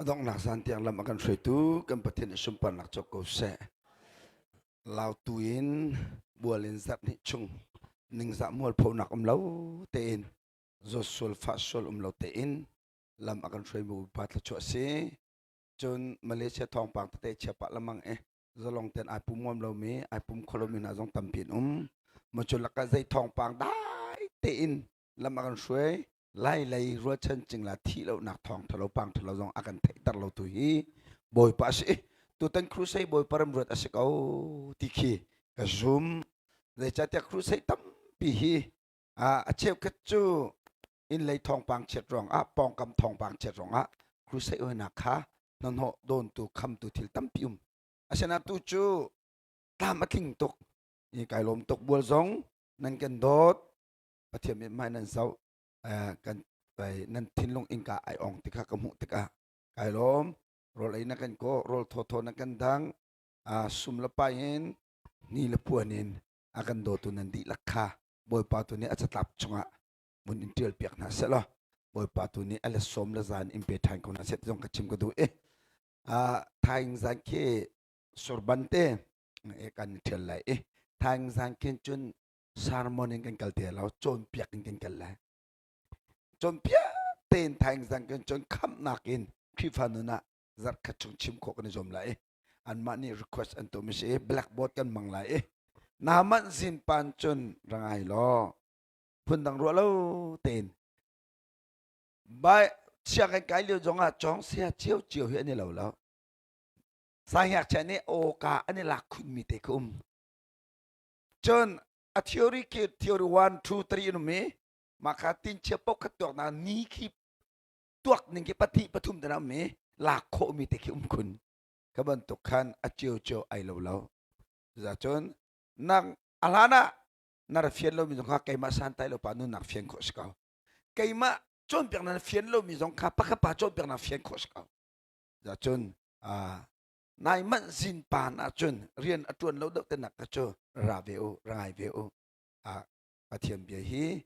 donghnak zan tiang lam a kan hruaitu kan Pathian i sunparnak cawk ko seh. Lautu in bual in zarh hnih chung ningzah mualphonak um lo tein zawt sual fah sual um lo tein lam a kan hruai mu pa thluachuah si. Cun Malaysia thawngpang tete chia pah lamang e zalong ten ai pum ngam lomi ai pum kho lomi hna zong tampi an um. Ma cu lakah zei thawngpang dai tein lam a kan hruai lai lei rualchan cingla thih lonak thawng thalo pang thalo zong a kan theihter lo tu hi bawipa a si tutan crusade bawipa remruat a si ko ti khi ka zum zeicahtiah crusade tampi hi a cheukhat cu inn lei thawngpang chiat ruangah pawngkam thawngpang chiat ruangah crusade oinak kha hnahnawh dawntu khamtu thil tampi um asinain tu cu tlam a tling tuk i kai lawm tuk bual zong nan kan dawt Pathian mithmai nan zoh kan nan thinlung innka ai ong tikha ka hmuh tikah kai lawm rawl ei na kan kawh rawl thawthaw na kan dang sum le pai in ni le puan in a kan dawtu nan dihlak kha Bawipa tu nih a catlap chungah mun in ṭial piak hna seh law Bawipa tu nih a le sawm le zan in pe ṭhan ko hna seh ti zong ka chim ka duh i thaing zan khi surban te kan ṭhial lai i thaing zan khin cun sermon in kan kal te lo cawnpiak in kan kal lai cawnpiak tein thaing zang kan cun khamnak in Khrihfa nun ah zarh khat chung chim khawh kan i zuam lai i anmah nih request an tuahmi si i blackboard kan mang lai i naman zin pan cun rangai law phundang ruah lo tein bai chia kan kai lio zong ah cawng sia cio cio hi an i lo lo sangngakchia nih awka an i lak khunmi te ka um Cun a theory khi theory 1, 2, 3 in um i mah kha tinchia paoh tuak na ni khi tuak ning khi pahnih pathum te na um i lak khawhmi te khi um khun. Kha bantuk khan a cio cio ai lo lo. Cuzacun nang a hlan ah na ra fian lomi zong kha keimah santai lo pa nunnak fian khawh si ko. Keimah cawnpiak na fian lomi zong kha pakhat pa cawnpiak na fian khawh si ko. Cuzacun nai manh zin pan ahcun rian a ṭuan lo deuh te nak kha cu ra ve u ra ngai ve u Pathian bia hi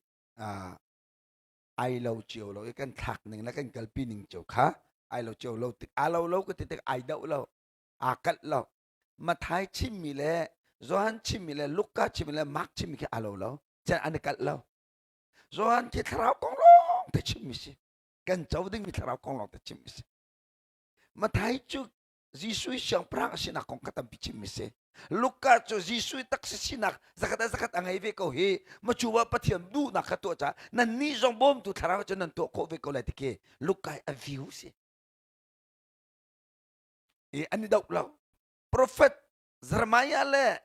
ai lo cio lo i kan thlak ning le kan kalpi ning cio kha ai lo cio lo tik aa lo lo ka ti tik ai doh lo aa kalh lo Mathai chimmi le Johan chimmi le Luka chimmi le Mark chimmi khi aa lo lo chan an i kalh lo Johan khi thlarau kong lawng te chimmi si kan co dingmi thlarau kong lawng te chimmi si Mathai cu Jesuh i siangpahrang a sinak kong kha tampi chimmi si. Luka cu Jesuh i taksa sinak zakhat a zakhat a ngei ve ko hi. Macu ah Pathian duhnak kha tuah caah nannih zong bawmtu thlarau cu nan tuah khawh ve ko lai ti khi Luka i a view si. I an i doh lo. Prophet Jeremiah le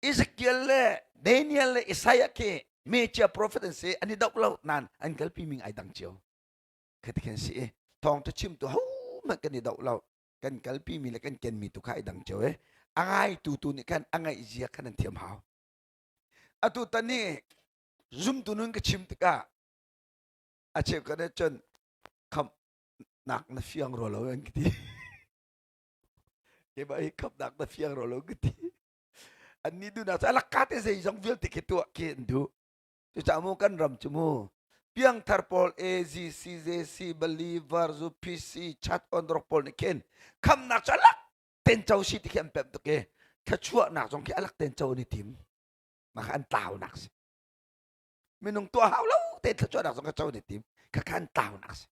Ezekiel le Daniel le Isaiah khi mecia prophet an si an i doh lo nan an kalpi ming ai dang cio. Khati khin si i thawngtha chimtu hohmanh kan i doh lo kan kalpi mi le kan kenmi tu kha i dang cio e a ngaitu tu nih khan a ngaih zia khan an thiam hau atu tan hi zumtu nun ka chim tikah a cheu ka nih cun khamnak na fiang ro lo an ka ti keimah hi khamnak na fiang ro lo ka ti annih duhnak cu a lakka te zeizong vialte khi tuah khi an duh Cucaah mu kan ram cu mu piangthar pawl AZ, CJC, believer, ZPC, chat on drog pawl nih khin khamnak cu alak ten co si ti khi an pemh tuk i thluachuahnak zong khi alak ten co an i tim. Mah kha an tlaunak si. Minung tuah hau lo te thluachuahnak zong kha co an i tim. Kha kha an tlaunak si.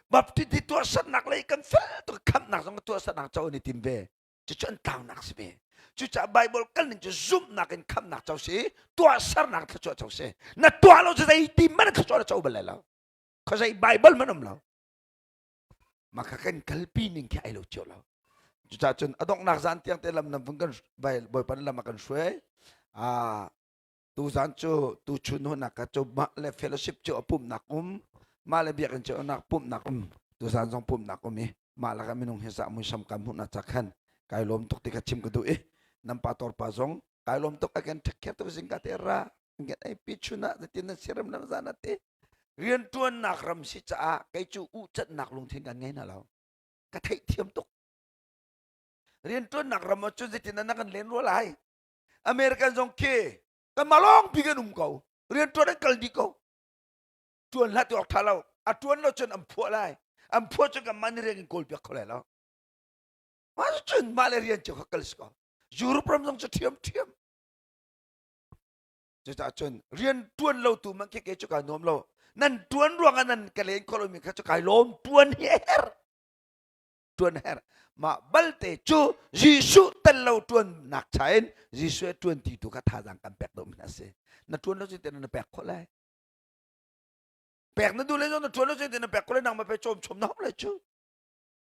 Baptist hi tuahsernak lei kan fel tuk khamnak zong tuahsernak co an i tim ve. Cucu an tlaunak si ve. Cucaah Bible kal ning cu zumhnak in khamnak co si, tuahsernak thluachuah co si. Na tuah lo cu zei ti man thluachuah na co bal lai lo. Khuazei Bible man um lo. Mah kha kan kalpi ning khi ai lo cio lo. Cucaah cun a donghnak zan tiang te lam nam vung kan Bawipa lam a kan hruai. Ah tuzan cu tuchun hunak ka cu mah le fellowship cu a pumhnak um mah le biakinn cu nak pumhnak um tuzan zong pumhnak um i mah lakah minung hi zah muisam kan hmuhnak ca khan kai lawm tuk ti kha chim ka duh i nan pa tor pa zong kai lawm tuk again take care tu zingka te ra ngen ai pi chuna zatin na siram lam zana te rian tuannak ram si caah kei cu u catnak lungthin kan ngei na lo ka theih thiam tuk rian tuannak ram ah cun zeitin na kan len rua lai American zong khi kan mah lawng pi kan um ko rian tuan an kal dih ko tuan hlah ti awk tha lo a tuan lo cun an phuah lai. An phuah cu kanmah nih rian in kawl piak kho lai lo. Mah cun mah le rian cio kha kal si ko. Europe ram zong cu ṭhiam ṭhiam. Cucaah cun rian ṭuan lo tu man khi ke cu kai nuam lo. Nan ṭuan ruangah nan ka len kho lomi kha cu kai lawm ṭuan hi a herh. Ṭuan a herh. Mah balte cu Jesuh tel lo ṭuannak cha in Jesuh he ṭuan ti tu kha thazaang kan pek deuhmi a si. Na ṭuan lo cu te na pek khawh lai. Pek na duh le na ṭuan lo cu te na pek khawh lai nangmah pe cawm chom na hau lai cu.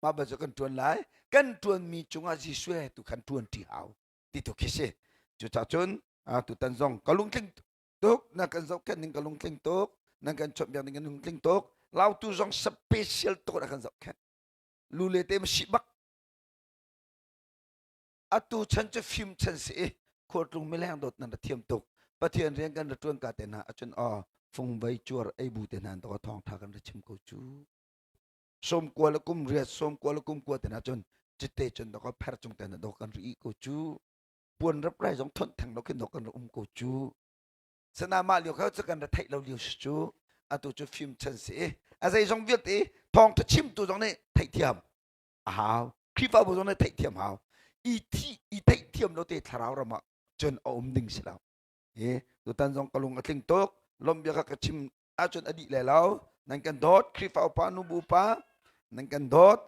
Mah bal cu kan ṭuan lai. Kan ṭuanmi cungah Jesuh he tu khan ṭuan ṭi hau ti tu khi si. Cucaah cun tutan zong ka lungtling tuk na kan zohkhenh ning ka lungtling tuk nan kan chawnhbiak ning kan lungtling tuk lautu zong special tuk na kan zohkhenh lule te ma si bak atu chan cu fim chan si i khualtlung mileng dawt nan ra thiam tuk pathian rian kan ra tuan ka te hna acun aw fungvei cuar ei bu te hna to thawng tha kan ra chim ko cu som kua le kum riat som kua le kum kua te hna cun cite cun do ka pher cung te na do kan ri ko cu puan rap rai zong thon theng lo khin kan um ko cu sana mah lio kha cu kan ra theih lo lio si cu atu cu fim chan si a zei zong vialte thawng tha chim tu zong nih theihthiam a hau Khrihfabu zong nih theihthiam hau i thi i theihthiam lo te thlarau ram ah cun a um ding si lo e tutan zong ka lung a tling tuk lom bia ka ka chim ahcun a dih le lo nan kan dawt Khrihfa upa nu bu pa nan kan dawt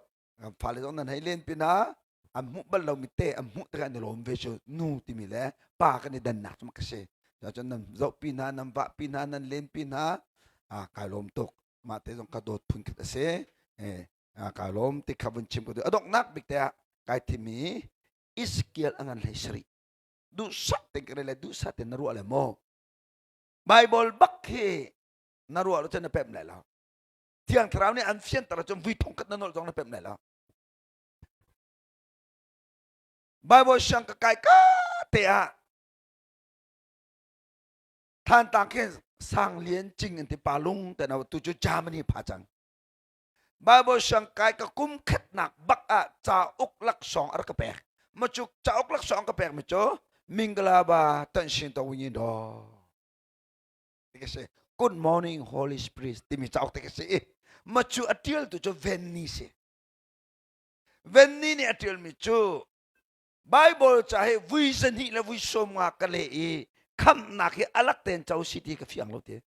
fale zong nan hei len pinah an hmuh bal lomi te an hmuh tikah an i lawm ve cu nu timi le pa kan i dannak cu ka si cun nan zohpi hna nan vahpi hna nan lenpi hna kai lawm tuk mah te zong ka dawt phun khat a si kai lawm ti kha vun chim ko a donghnak bik te ah kai thimi Ezekiel a ngan hlei sarih duhsah ten ka le duhsah ten na ruah le maw Bible bak hi na ruah lo cun na pemh lai lo Thiang Thlarau nih an fianter ahcun vui thong khat na nolh zong na pemh lai lo. Bible siang ka kai ka te ah Thantlang khin Sang Lian Cing an ti pa lung te na tu cu Germany pha cang. Bible siang kai ka kum khatnak bak ah cauk laksawng a rak ka pek. Ma cu cauk laksawng ka pek mi cu Mingalaba tan shin to winyin do. Ti ka si. Good morning Holy Spirit timi cauk te ka si i ma cu a tial tu cu Venni si. Venni nih a tialmi cu Bible ca hi vui zahnih le vui sawm nga ka leh i khamhnak hi alak ten co si ti ka fiang lo ti.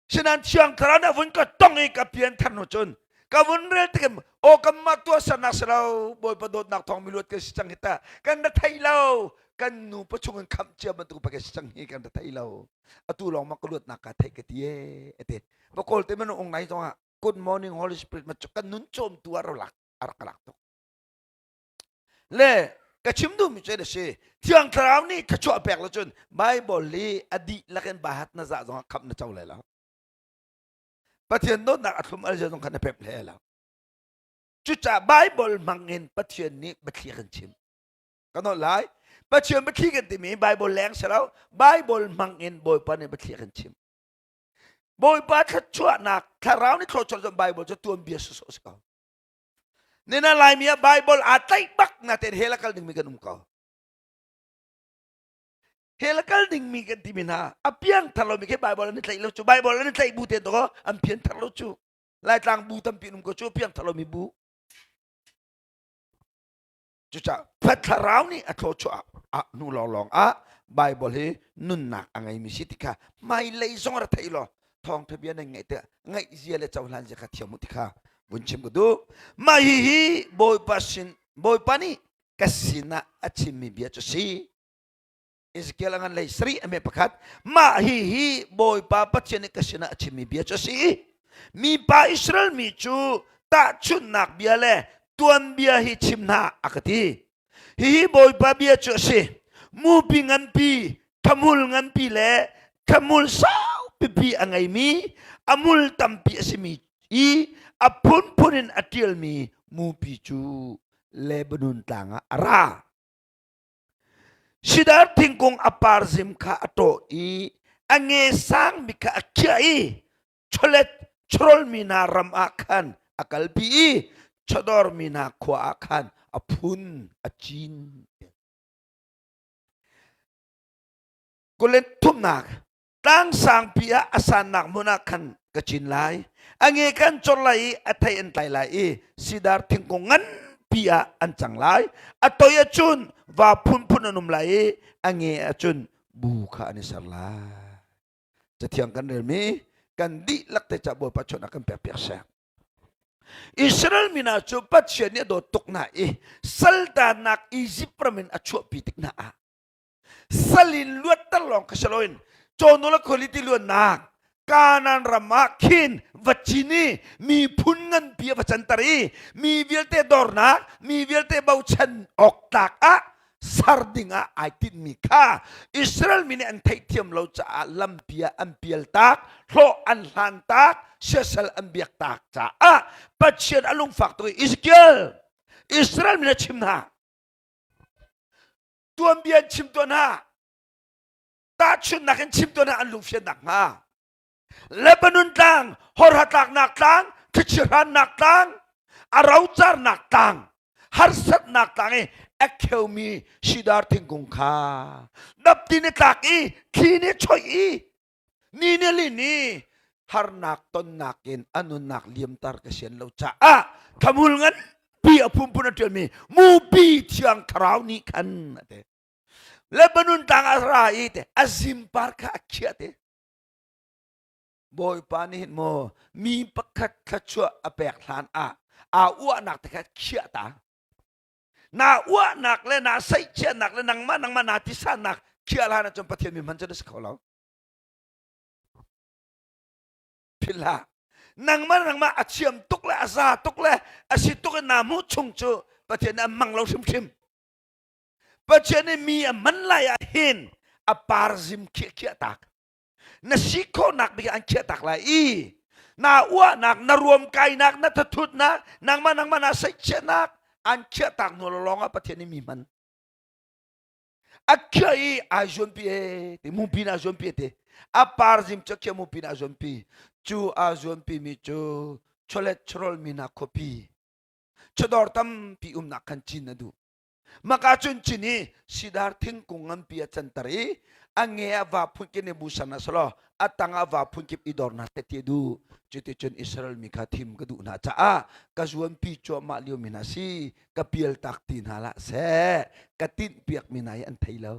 Sinan Thiang Thlarau nih a vun ka tong i ka pian thar hnu cun ka vun rel tik aw kanmah tuahsernak si lo Bawipa dawtnak thawng miluat kan si cang hi ta kan ra thei lo kan nu pachung in khamh cia bantuk pa kan si cang hi kan ra thei lo atu lawng ma ka luatnak ka theih ka ti e ate va kawl te man ung ngai zong ah good morning holy spirit ma kan nun cawm tu a rak a rak lak tuk Le ka chim duhmi cu a si Thiang Thlarau nih thluachuah pek lo cun Bible hi a dihlak in bahat na zah zongah khamh na co lai lo. Pathian dawtnak a thlum al zong kha na pemh hlei lo. Cucaah Bible hmang in Pathian nih biathli kan chim. Ka nawl lai. Pathian biathli kan timi Bible leng si lo. Bible hmang in Bawipa nih biathli kan chim. Bawipa thluachuahnak thlarau nih thluachuah cun Bible cu tuanbia sawsawh si ko. Nina Laimi ah Bible aa tlaih bak natein hell a kal dingmi kan um ko. Hell a kal dingmi kan timi hna a piang thar lomi khi Bible an i tlaih lo cu Bible an i tlaih bu te to an pian thar lo cu Laitlang bu tampi um ko cu piang thar lomi bu. Cucaah Thlarau nih a thluachuah ah hnu lawnglawng ah Bible hi nunnak a ngeimi si ti kha hmailei zong ra thei law thawngtha bia nan ngaih tikah ngaih zia le cohlan zia kha thiam u ti kha vun chim ka duh. Mah hihi Bawipa sin Bawipa nih ka sinah a chimmi bia cu si. Ezekiel a ngan lei sarih a me pakhat mah hihi Bawipa Pathian nih ka sinah a chimmi bia cu a si mipa Israel mi cu tahchunhnak bia le tuanbia hi chim hna a ka ti hihi Bawipa bia cu a si mupi nganpi thamul nganpi le thamul sau pipi a ngeimi a mul tampi a simi i a phunphun in a ṭialmi mupi cu Lebanon tlang ah a ra Sidar thingkung a parzim kha a ṭawh i a nge sangmi kha a khiah i chawlet chawrolmi hna ram ah khan a kalpi i chawdawrmi hna khua ah khan a phun a cin. Kulen thumnak. Tlang sangpi ah a sannak hmun ah khan ka cin lai. A nge kan cor lai i a thei an tlai lai i sidar thingkung nganpi ah an cang lai. A toi ahcun va phunphun an um lai i a nge ahcun bu kha an i ser lai. Cathiang kan relmi kan dihlak te ca Bawipa chawnh ah kan pek piak seh. Israel mi hna cu Pathian nih a dawt tuk hna i saltanak Izipt ram in a chuahpi tik hna ah sal in luatter lawng kha si loin cawnu le khualiti luannak Kanaan ram ah khin va cin i miphun nganpi a va canter i mi vialte dornak mi vialte bochan awk tlak ah ser ding ah ai tinhmi kha Israel mi nih an theihthiam lo caah lampi ah an pial tak hlawh an hlan tak siasal an biak tak caah Pathian a lungfak tuk i Ezekiel Israel mi na chim hna tuanbia in chim tuan hna tahchunhnak in chim tuan hna an lungfiannak hnga Lebanon tlang horha tlaknak tlang thlichia hrannak tlang a rocarnak tlang harsatnak tlang i a kheumi sidar thingkung kha dapti ni tlak i thli nih choih i ni nih lin i harnak tonnak in a nunnak liamtar ka sian lo caah thamul nganpi a phunphun a ṭialmi mupi thiang thlarau nih khan a ti Lebanon tlang a ra i te a zimpar kha a khiah te Bawipa nih hin maw mi pakhat thluachuah a pek hlan ah aa uahnak te kha khiah ta na uahnak le na saihchiahnak le nangmah nangmah naa tisannak khiah hlan ahcun Pathian mi hman cu na si kho lo philh hlah nangmah nangmah a thiam tuk le a za tuk le a si tuk in naa hmuh chung cu Pathian nih a hmang lo hrimhrim Pathian nih mi a hman lai ah hin a parzim khiah khiah tak na si khawhnak bik an khiah tak lai i na uahnak na ruamkainak na thathutnak nangmah nangmah na saihchiahnak an khiah tak hnu lawng ah Pathian nih mi hman a khiah i ai zuanpi e ti mupi na zuanpi te a parzim cu khiah mupi na zuanpi cu a zuanpi mi cu chawlet chawrol mi na khuapi chawdawr tampi umnak khan cin na duh maka cun cin i sidar thingkung nganpi a canter i a nge a va phunkip ne bu san a salo a tang a va phunkip i dor na te ti du cuticun Israel mi kha thim ka duh hna caah ka zuanpi cuahmah lio mi hna si ka pial tak ti hna lah seh ka tinh piak mi hna hi an thei lo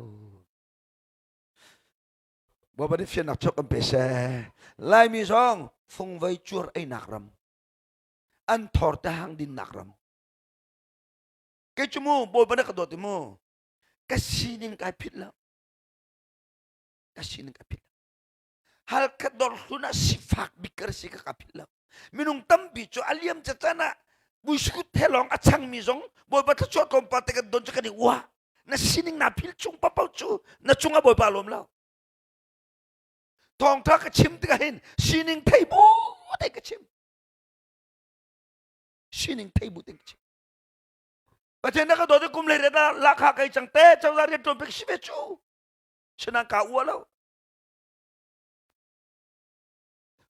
Bawipa nih fiannak chok kan pe seh Laimi zong fungvei cuar einak ram an thor te hang dinnak ram kei cu mu Bawipa nih ka dawt i mu ka sining kai phit lo ka sining kai phit lo Halkha dawrhlun ah sifak bik ka si ka ka philh lo. Minung tampi cu a liam cacan ah buiskut he lawng a changmi zong Bawipa thluachuah tlawmpal te kan don cu kan i uah. Na sining naa philh chung paoh cu na cungah Bawipa lawm lo. Thawngtha ka chim tikah hin sining thei bu te ka chim. Sining thei bu te ka chim. Pathian na ka dawt kum le ret lakha kai cang te cozah rian ṭuan pek si ve cu. Sinan ka uah lo.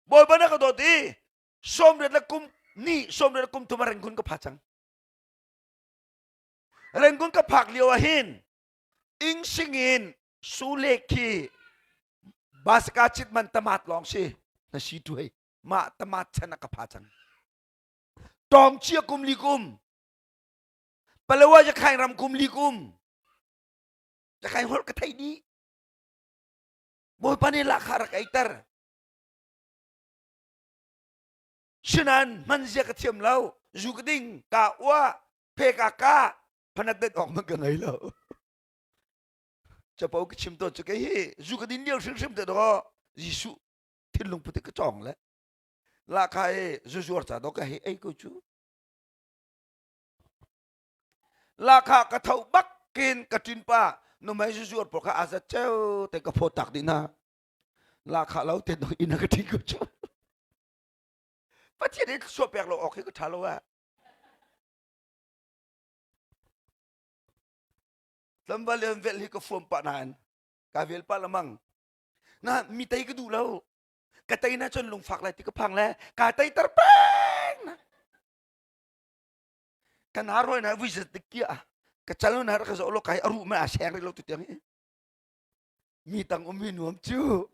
Bawipa na ka dawt i 80 le kum ni 80 le kum thum ah Rangoon ka pha cang. Rangoon ka phak lio ah hin Ingsing in Sule khi Baska chit man tamat lawng si na si tu hei mah tamat chan ah ka pha cang. Tawng chia kum li kum Palawa Yakhain ram kum li kum Yakhain holh ka thei dih Bawipa nih lahkhah rak eiter. Sinain hman zia ka thiam lo. Zu ka ding, ka uah, phe ka ka, phanat det awk man ka ngei lo. Capo ka chim tawn cu kei hi zu ka din lio hrimhrim te dawh Jesuh thinlung put ka cawng le lahkhah i zu zuar ca dawh ka hei ei ko cu. Lahkhah ka tho bak kin ka ṭin pa numei zuzuar pawl kha azat ceu te ka phawt tak dih hna. Lahkhah lo te dong inn a ka ṭin ko cu. Pathian nih thluachuah pek lo awk hi ka ṭha lo ah. Tlangval lian velh hi ka fuam pah nain ka vel pah lamang. Na mi tei ka duh lo. Ka tei na cun lungfak lai ti ka phang le ka tei ter peng. Kan har hoi na vui zat kia ka cal na ka zo lo kai aru ma a seng ri lo tu tiang hi mi tang um hi nuam cu.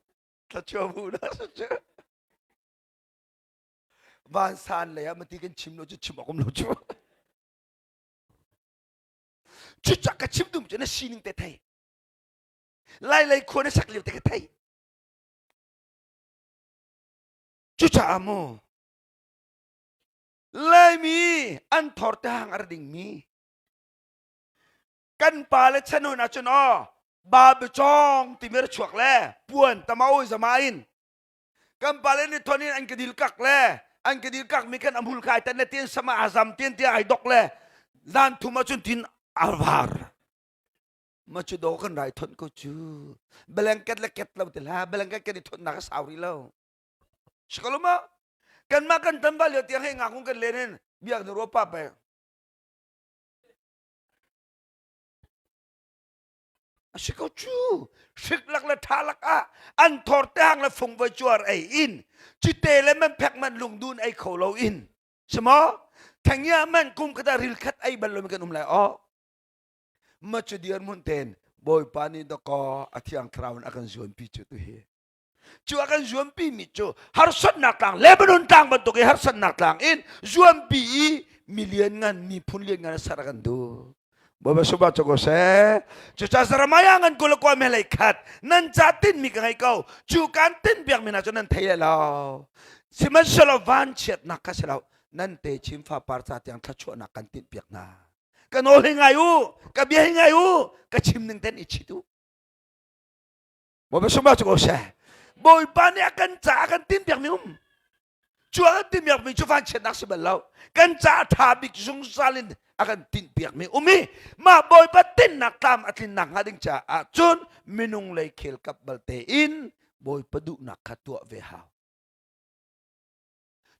Thlachuah bu na si cu. Vansan lei ah mati kan chim lo cu chim awk um lo cu. Cucak ka chim dum cu na sining te thei. Lai lei khua na sak lio te ka thei. Cucaah mu Laimi an thor te hang ar dingmi kan pa le chan hun ahcun aw ba bichong timi ra chuak le puan tama zama in kan pa le ni thon in an ka dil kak le an ka dil kak mi kan amhul kai tan le tin sama azam tin tia ai dok le zan thum ahcun tin arvar ma chu do kan rai thon ko chu blanket le ket lo te la blanket kan i thon nak a sau ri lo Sikaluma kan mah kan tan ba lio tiang hei ngakung kan len in biak ni ro pa pe a si ko cu hrik lak le tha lak ah an thor te hang le fung voi cuar ei in cite le man phek man lungdun ei kho lo in simo thangya man kum khata ril khat ei bal lo mi kan um lai o ma chu dir mun ten bawipa nih dakaw a thiang thlarau in a kan zuan pi cu tu hi Cu a kan zuampi mi cu harsatnak tlang Lebanon tlang bantuk i harsatnak tlang in zuampi i milian ngan miphun lian ngan ser a kan duh. Bawipa suba cu ko seh. Cucaah Jeremiah ngan kul kwa me lei khat nan ca tin mi ka ngei ko. Cu kan tin biak mi hna cu nan thei le lo. Sihmanhsehlaw vanchiatnak kha si lo. Nan te chin fa par ca tiang thluachuahnak kan tinh piak hna. Ka nawl hi ngai u, ka bia hi ngai u, ka chim ning ten i chit u. Bawipa sungah cu ko seh. Bawipa nih a kan caah a kan tinpiakmi um. Cu a kan tinpiakmi cu vanchiatnak si bal lo. Kan caah tha bik zungzal in a kan tinpiakmi um i mah Bawipa tinnak tlam a tlinnak hnga ding caah cun minung lei khel kap balte in Bawipa duhnak kha tuah ve hau.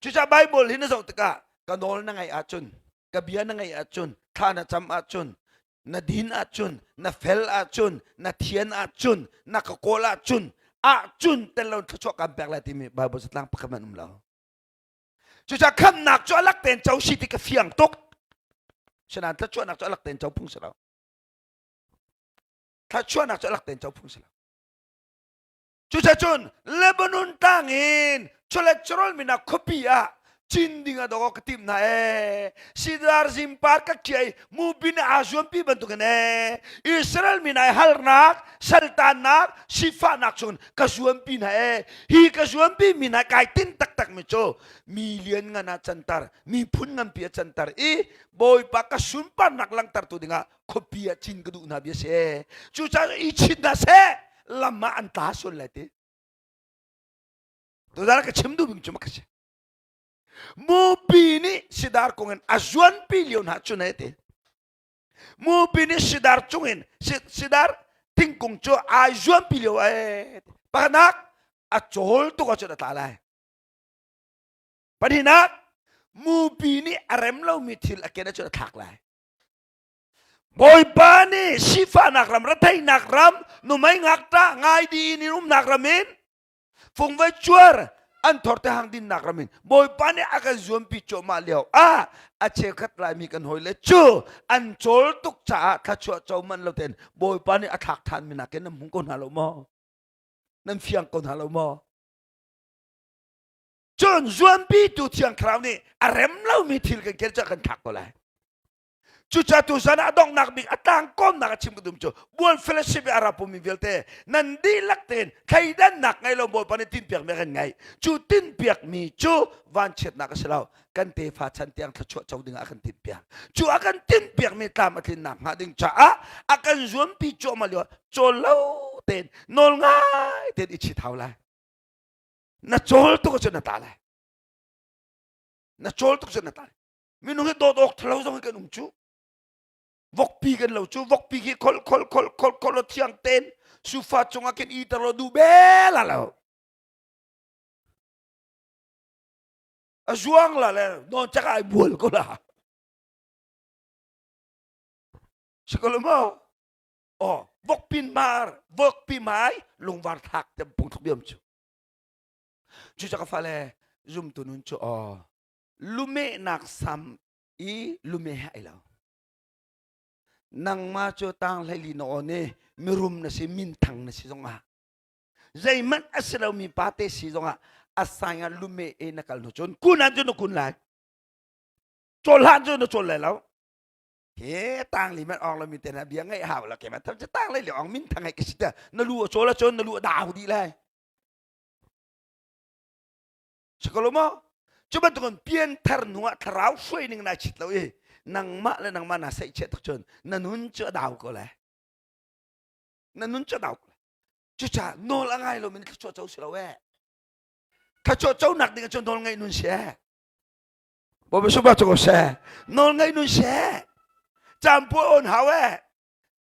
Cucaah Bible hi na zoh tikah ka nawl na ngaih ahcun, ka bia na ngaih ahcun, thla na cam ahcun, na din ahcun, na fel ahcun, na thian ahcun, na ka kawl ahcun, ahcun tel lo thluachuah kan pek lai timi Bible zatlang pakhat man um lo. Cucaah khamnak cu alak tein co si ti ka fiang tuk. Sinain thluachuahnak cu alak tein co phung si lo. Thluachuahnak cu alak tein co phung si lo. Cucacun Lebanon tlang in cholesterol minak khuapi ah cin ding ah dawk ka tim hna ee. Sidar zingpar ka khiai mubin aa zuampi bantukin ee. Israel min ai halnak, saltannak, sifahnak chungin ka zuampi hna ee. Hi ka zuampi mi hna kai tin taktak mi cu mi lian ngan ah cantar, miphun nganpi ah cantar i Bawipa ka sunparnak langhtertu dingah khuapi ah cin ka duh hna bia si ee. Cucaah i chin hna seh lam ah an tla sual lai ti tuzan ka chim duh bing cu ka si mupi nih sidar kong in a zuanpi lio hna cu ne ti mupi nih sidar cung in sidar thingkung cu ai zuanpi lio ai pakhatnak a cawl tuk ahcun a tla lai pahnihnak mupi nih a rem lomi thil a ken ahcun a thlak lai Bawipa nih sifahnak ram, retheihnak ram, numei ngakṭah ngai di in umnak ram in fungvei cuar an thor te hang dinnak ram in Bawipa nih a kan zuampi cuahmah lio ah a cheukhat Laimi kan hawi le cu an cawl tuk caah thluachuah co manh lo tein Bawipa nih a thlak ṭhan mi nakin nan hmu ko hna lo maw? Nan fiang ko hna lo maw? Cun zuampitu Thiang Thlarau nih a rem lomi thil kan kel cu a kan thlak ko lai. Cucaah tuzan ah a donghnak bik a tlangkawmnak a chim ka dum cu bual fellowship i a ra pummi vialte nan dihlak tein thleidannak ngei lo Bawipa nih tinpiakmi a kan ngeih. Cu tinpiakmi cu vanchiatnak a si lo. Kan tefa chan tiang thluachuah co dingah a kan tinpiak. Cu a kan tinpiakmi tlam a tlinnak hnga ding caah a kan zuampi cuahmah lio cawl lo tein nawl ngai tein i chit hau lai. Na cawl tuk ahcun na tla lai. Na cawl tuk cun na tla lai. Minung hi dawt awk thalo zong hi kan um cu. Vokpi kan lo cu. Vokpi khi khol khol khol khol khol lo thiang ten sufa cungah khin i tar lo duh bel a lo. A zuang la le non chak ai bual ko la. Sikolo mo? Oh, vokpin mar, vokpi mai lungvar thak tem pung thuk biam cu. Cu ka fale zumtu nun cu aw lumehnak sam i lumeh he ai lo. Nangmah cu tang hlei li na aw ne mirum na si minthang na si zongah. Zeihmanh a si lomi pa te si zongah a sang ah lume e na kal hnu cun kun ah cun na kun lai. Cawl hlan cun na cawl lai lo. He tang li man ong lo mi te na bia ngaih hau la ke ma tham che tang lai le ong min thang ai ka si ta na lu a cawl cun na lu a dau dih lai. Sakalo mo cu bantukin pianthar hnu ah thlarau hruai ning nai chit lo i nangmah le nangmah na seih chiah tak cun na nun cu a dau ko lai. Na nun cu a dau ko lai. Cucaah nawl a ngai lomi thluachuah co si lo ee. Thluachuah conak ding cun nawl ngaih nun si ee. Bawipa sungpa cu ko seh. Nawl ngaih nun si ee. Caan puai on hau ee.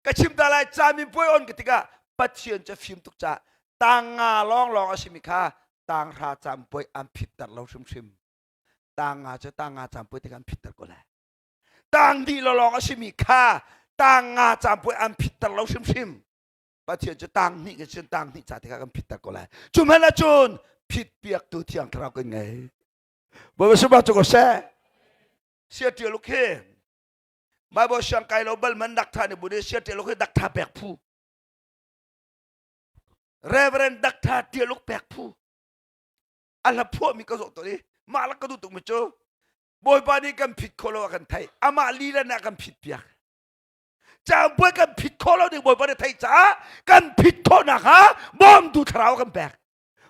Ka chim ta lai caan min puai on ka tikah Pathian cu fim tuk caah tang nga lawnglawng a simi kha tang hra caan puai an phitter lo hrimhrim. Tang nga cu tang nga caan puai tikah an phitter ko lai. Tang dih lawng a simi kha tang nga caan puai an phitter lo hrimhrim. Pathian cu tang hnih ke cun tang hnih ca tikah kan phitter ko lai. Cu hmanh ahcun phit piaktu thiang thlarau kan ngei. Bawipa subah cu ko seh. Sia ṭial uk hi Bible siang kai lo bal man dak tha ni bu sia ṭial uk hi dak tha pek phu. Reverend dak tha ṭial uk pek phu. A hla phuah mi ka zawh to i mah la ka duh tuk mi cu Bawipa nih kan phit kho lo a kan theih. Amah lila nih a kan phit piak. Caangpuai kan phit khawh lo ding Bawipa nih theih caah kan phit khawh nakhnga bawmtu thlarau kan pek.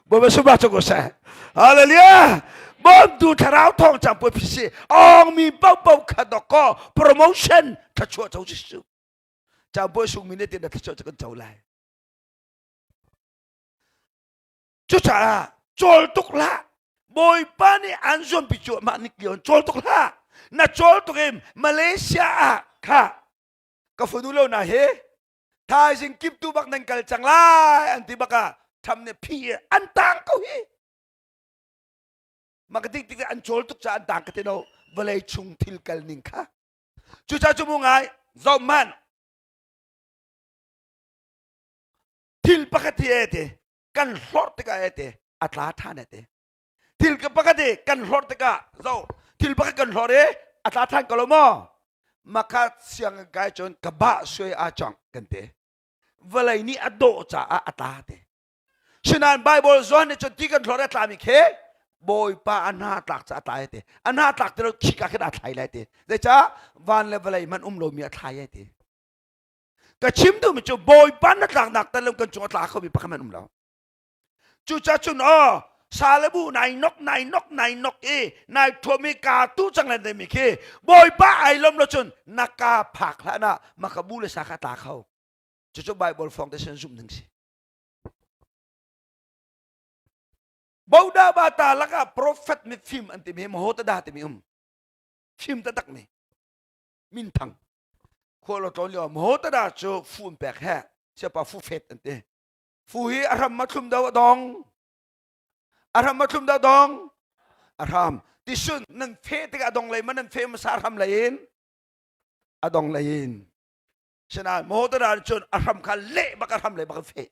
Bawipa sungah cu ko seh. Hallelujah. Bawmtu thlarau thawng caangpuai phit si. Ong mi paohpaoh kha dok promotion thluachuah co si. Caangpuai sung mi nih tin thluachuah cu kan co lai. Cucaah cawl tuk hlah. Bawipa nih an zuampi cuahmah nik lio cawl tuk hlah. Na cawl tuk in Malaysia ah kha ka fanu lo na he thaizing kiptu bak nan kal cang lai an ti bak ah tham ne phi an tang ko hi. Maka tik tik an cawl tuk ca an tang ka ti no vawlei chung thil kal ning kha. Cucaah cu mu ngai zoh man thil pakhat hi e te kan hlorh tikah e te a tla ṭhan e te thil pakhat hi kan hlorh tikah zo thil pakhat kan hlorh i a tla ṭhan ko lo maw makha siang kai cun ka bah suai a cong kan te vawlei nih a dawh caah a tla te sinain bible zawn nih cun ti kan hlorh a tlami khe bawipa a hna tlak ca a tla te a hna tlak ti lo khika khin a thlai lai te zeicah van le vawlei hmanh um lomi a thlai ai te Ka chim duhmi cu Bawipa na tlaknak tal lo kan cung a tla khomi pakhat hmanh um lo. Cucaah cun aw salebu nai nok nai nok nai nok i nai thuam i ka tu cang len mi khi Bawipa ai lom lo cun na ka phak hlah na maka bu le sa kha tla kho. Cucu Bible fong te sin zumh ding si. Boda bata lakah prophet mifim an timi mahota timi um. Fim taktak mi. Minthang. Khual a tlawn lio maw cu fu an pek he siapa fu fet an ti fu hi a hram ma thlum do a dong a hram ma thlum do dong a hram tisun nan fe tikah a dong lei ma nan fe hmasa a hram lei in a dong lei in sinain maw tada cun a hram kha leh bak a hram lei bak a fe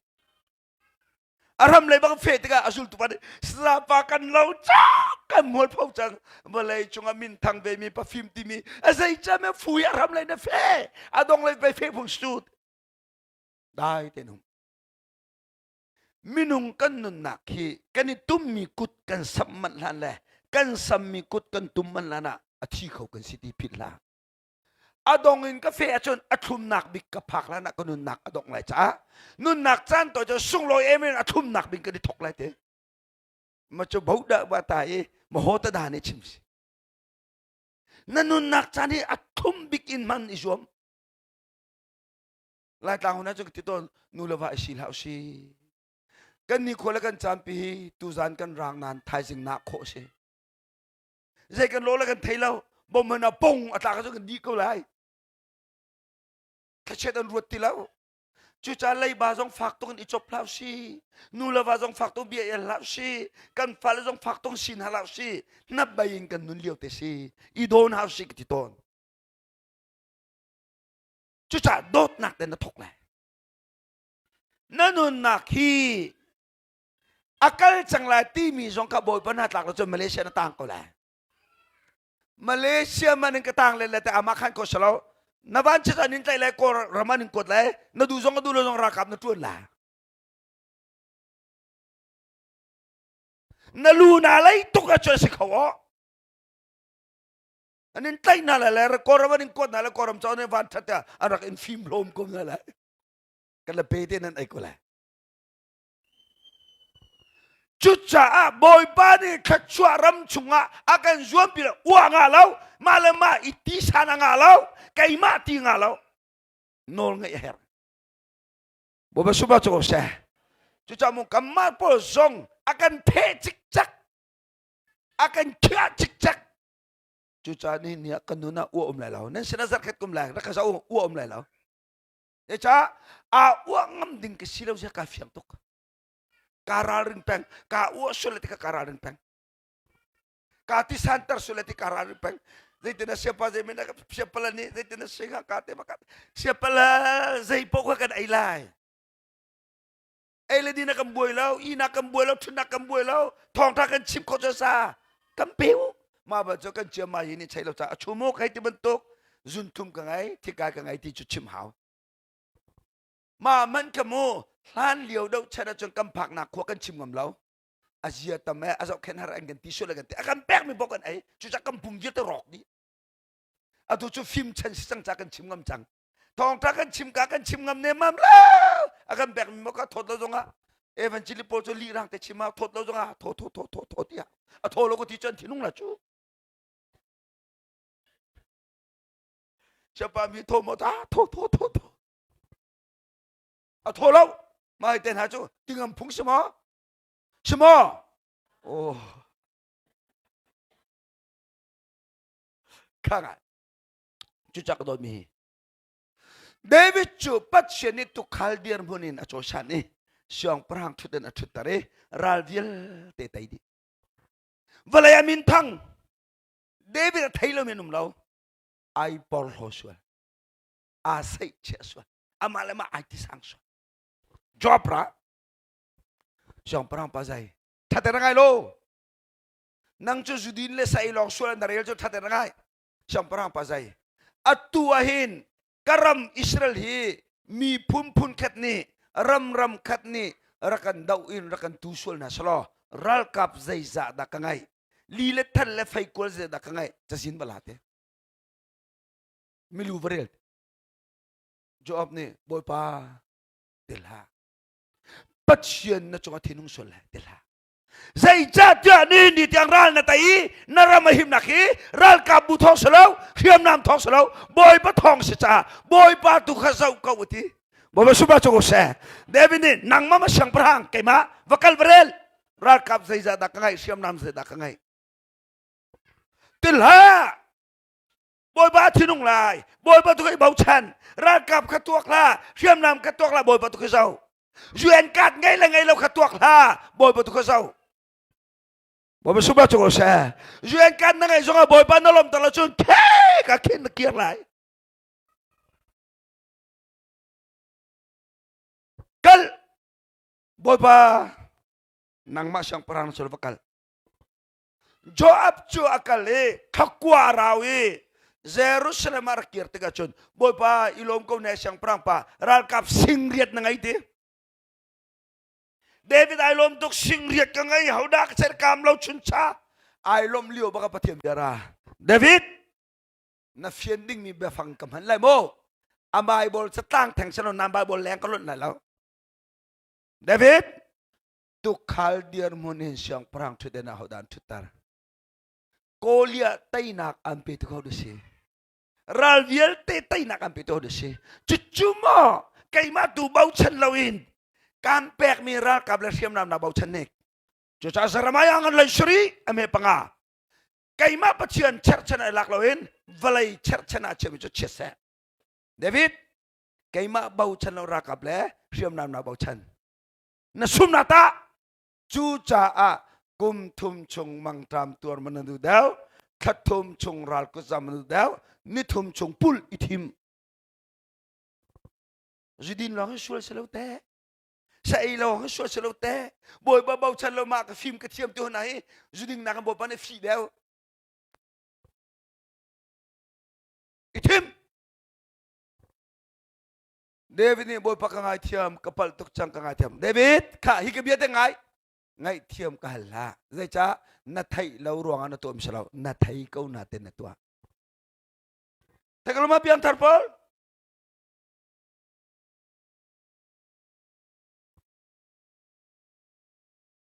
A ram lei bang feh tikah a zultu pa nih sapa kan lo cang kan mualpho cang vawlei cungah minthang ve mi pafim timi a zei cam e fui a ram lei na fe a dong lei pe fe phung sut dai te num minung kan nunnak hi kan i tummi kut kan sam manh hlan le kan sammi kut kan tum manh hlan ah a thi kho kan si ti philh hlah A dong in ka feh ahcun a thlumnak bik ka phak hlan ah ka nunnak a dongh lai caah nunnak caan tawi cu sunglawi em in a thlumnak bik kan i thok lai te. Ma cu bo dah ba ta i ma ho ta da nih chim si. Na nunnak caan hi a thlum bik in hman i zuam. Laitlang hun ahcun ka ti tawn nu le va i si hlah si. Kan ni khua le kan caan pi hi tuzan kan rang nan thaizing nak khawh si. Zei kan lo le kan thei lo bom hmanh ah pong a tlak cu kan dih ko lai thlachiat an ruat ti lo cucaah leiba zong fak tuk in i cop hlah si nu le va zong fak tuk bia el hlah si kan fale zong fak tuk sin hlah si hnap in kan nun lio te si i dawn hau si ka ti tawn cucaah dawtnak te na thok lai na nunnak hi a kal cang lai timi zong kha bawipa hna tlak lo cun Malaysia na tang ko lai Malaysia man in ka tang le le te ama khan ko salo na van chit an in tlai lai kawl ram an in kuat lai na du zong a du lo zong ralkap na tuan lai. Na lu na lei tuk ahcun a si kho aw. An in tlaih hna lai le Kawlram an in kuat hna lai Kawlram cawn in van ṭhat ah an rak in fim hlawm ko hna lai. Kan le pe te nan ei ko lai. Cucaah Bawipa nih thluachuah ram chungah a kan zuampi lo uah nga lo mah le mah i ti san a nga lo keimah ti nga lo nawl ngeih a herh. Bawipa suba cu seh. Cucaah mu kanmah pawl zong a kan theh cikcek a kan khiah cikcek cucaah ni ni ah kan nun ah uah um lai lo nan sin ah zarkhat kum lai rak ka zoh uah um lai lo Zeicah aa uah ngam ding ka si lo zia kaa fiang tuk. Kaa ralring peng. Kaa uah sual le ti ka kaa ralring peng. Kaa ti santer sual le ti kaa ralring peng. Zeitin a siapa zei men siapala nih zeitin a si hnga ka te maka siapala zei paoh kha kan ei lai. Ei le din kan buai lo, ihnak kan buai lo, ṭhutnak kan buai lo, thawngṭha kan chim khawh cu sa kan pe u. Mah ba cu kan ciam ma hi nih chei lo ca a chumuk hei ti bantuk zunthum ka ngei, thikai ka ngei ti cu chim hau. Mah man ka mu hlan lio do chan ahcun kan phaknak khua kan chim ngam lo. A zia tam e a zohkhenh har an kan ti sual kan ti a kan pek mi bok kan ei cucah kan pum vialte rawk dih. Atu cu fim chan si cang ca kan chim ngam cang. Thawngtha kan chim ka kan chim ngam nemam lo. A kan pek mi ka thawt lo zongah evangeli pawl cu lih rang te chim ah thawt lo zongah thaw thaw thaw thaw thaw tiah a thaw lo ko ti cun thinung la cu. Siapa mi thaw mo ta thaw thaw thaw thaw. A thaw lo. Mai te hna cu tingam phung si maw? Si maw? Oh. Kha ngai. Cucak ka dawtmi hi. David cu Pathian nih tukhal dirhmun in a cawisan i siangpahrang ṭhut in a ṭhutter i ral vialte tei dih. Vawlei ah minthang David a thei lomi an um lo. Ai porhlaw sual. Aa seihchiah sual. Amah le mah ai tisang sual. Job ra. Siangpahrang pa zai. Ṭhater ngai lo. Nang cu zudin le sa ei lawng sual na rel cu ṭhater ngai. Siangpahrang pa zai. Atu ah hin ka ram Israel hi miphun phun khat nih ram ram khat nih rak kan doh in rak kan tu sual hna selaw ralkap zeizah dah ka ngeih li le than le feikual zei dah ka ngeih cazin bala te milu va rel Joab nih Bawipa til hlah Pathian na cungah thinung sual lai til hlah Zeicahtiah nihin ni tiang ral na tei i na ram a himnak hi ralkapbu thawng si lo, hriamnam thawng si lo, Bawipa thawng si caah Bawipa tu kha zoh ko u ti. Bawipa supa cu ko seh. David nih nangmah ma siangpahrang keimah va kal va rel ralkap zeizah dah ka ngeih hriamnam zeidah ka ngeih. Til hlah! Bawipa a thinung lai. Bawipa tu ka i bochan. Ralkap kha tuak hlah. Hriamnam kha tuak hlah. Bawipa tu ka zoh. UN card ngei le ngei lo kha tuak hlah. Bawipa tu ka zoh. Bawipa suba cu ko seh. UN card na ngei zongah Bawipa na lawmter lo cun the ka khin na kir lai. Kal. Bawipa nangmah siangpahrang na sul va kal. Joab cu a kal i thakua a rau i Jerusalem ah rak kir tikah cun Bawipa i lawm ko ne siangpahrang pa ralkap singriat na ngei ti. David ai lawm tuk singriat ka ngei hodah ka ser kam lo chuncha ai lawm lio baka Pathian bia ra. David na fian dingmi biafang ka hman lai mu. A Bible catlang theng sino nan Bible leng ka lonh lai lo. David tukhal dirhmun in siangpahrang ṭhutden ah hodah an ṭhutter? Goliath teinak an pe tu ko si. Ral vialte teinak an pe tu si. Cucu maw keimah tu bochan loin kan pekmi ralkap le hriamnam na bochan nek. Cucaah Jeremiah ngan lei suri ame panga. Keimah Pathian cherchan ai lak loin vawlei cherchan ah chiami cu chiat seh. David keimah bochan lo ralkap le hriamnam na bochan. Na sumnak tah cucaah kum thum chung mangṭam tuar man na duh deuh thla thum chung ral kutzam na duh deuh ni thum chung pul i thim zudin lawng hi sual si lo te sa ei lawng hi sual si lo te bawipa bochan lo ma ka fim ka thiam ti hona hi zuding nak bawipa nih fih deuh i thim David nih Bawipa ka ngaithiam ka palh tuk cang ka ngaithiam David kha hi ka bia te ngai. Ngaihthiam ka hal hlah. Zeicah na theih lo ruangah na tuah si lo, na thei ko na ten na tuah. Thekalama piangthar pawl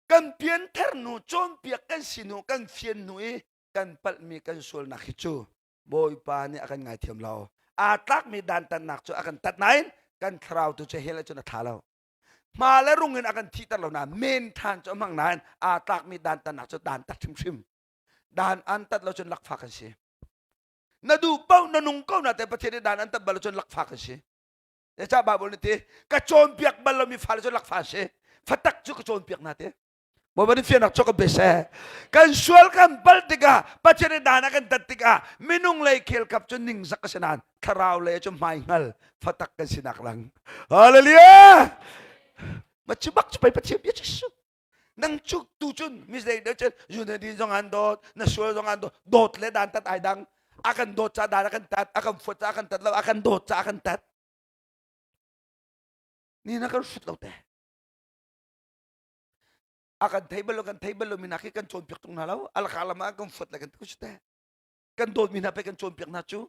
kan pianthar nu cawnpiak kan si nu kan fian nu i kan palhmi kan sualnak hi cu Bawipa nih a kan ngaithiam lo. Aa tlakmi dantatnak cu a kan tat nain kan thlarau tu cu hell ahcun a tha lo. Hma le rung in a kan thihter lo nain men than cu a hmang nain aa tlakmi dantatnak cu dan tat hrimhrim. Dan an tat lo cun lakfa kan si. Na duh paoh na nung ko na te Pathian nih dan an tat bal lo cun lakfa kan si. Zeicah Baibal nih ti ka cawnpiak bal lomi fale cu lakfa si. Fatak cu ka cawnpiak na ti. Bawipa nih fiannak cu kan pe seh. Kan sual kan palh tikah Pathian nih dan a kan tat tikah minung lei khelkap cu ningzak a si nain thlarau lei cu hmai hngal fatak kan sinak lang. Hallelujah! Ma cu bak cu pei Pathian bia cu nang cu tu cun mi zei deuh cun Unity zong an dawt na sual zong an dawt dawt le dan tat ai dang a kan dawt ca dan a kan tat a kan fuat ca a kan tat lo a kan dawt ca a kan tat ni na kan hrut lo te a kan thei bal lo kan thei bal lo mi hna khi kan cawnpiak tung hna lo alaka lam ah kan fuat le kan ti te kan dawt mi hna pe kan cawnpiak hna cu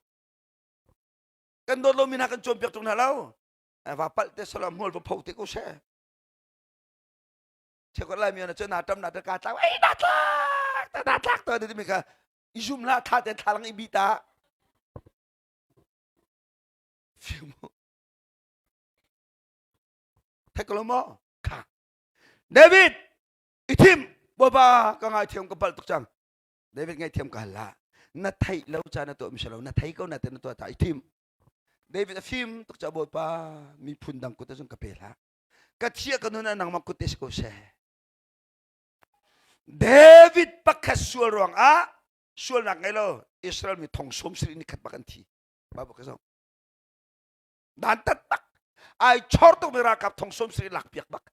kan dawt lo mi hna kan cawnpiak tung hna lo va palh te salam hmual va pho te ko she cheukhat lai mi na cu na tam na ta ka tlak ei na tlak ta na tlak to ti mi kha i zum la tha te thalang i bi ta fimu thek lo mo kha David i thim Bawipa ka ngaithiam ka palh tuk cang David ngaithiam ka hal la na theih lo ca na tuah mi si lo na thei ko na te na tuah ta i thim David a fim tuk ca Bawipa miphun dang kut cun ka pe hlah ka thia ka nun ah nangmah kut te si ko seh David pakhat sual ruang ah sualnak ngei lo Israel mi thong sawm siri ni khat bak an thi Bible ka zoh dan tat bak ai chor tuk mi ralkap thong sawm siri lak piak bak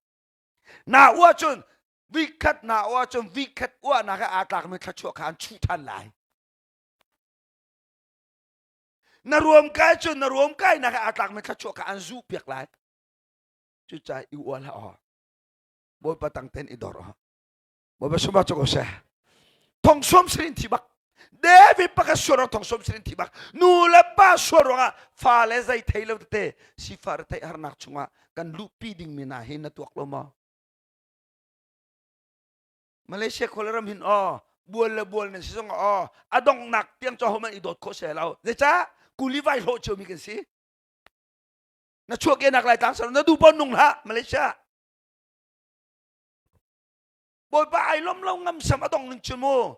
na ua cun vikhat na ua cun vikhat ua na ka aa tlak mi thluachuah kha an chuh than lai na ruam kai cun na ruam kai na ka aa tlak mi thluachuah kha an zuh piak lai cucaah i ual hlah aw bawipa tang ten i dor aw bawipa suma cu ko seh thong suam sirin thi bak David pakhat sual ruang thong suam sirin thi bak nu le pa sual ruangah fa le zei thei lo tete sifa re theih harnak chungah kan luhpi ding mi hna hi na tuak lo maw Malaysia khual ram hin aw bual le bual nan si zong aw a donghnak tiang cho homan i dawt khawh se lo zeicah kuli vai hlawh cio mi kan si na chuah ke nak lai tlang sal na du pon nung hlah Malaysia Bawipa ai lom lo ngam sam a dong ning chu mu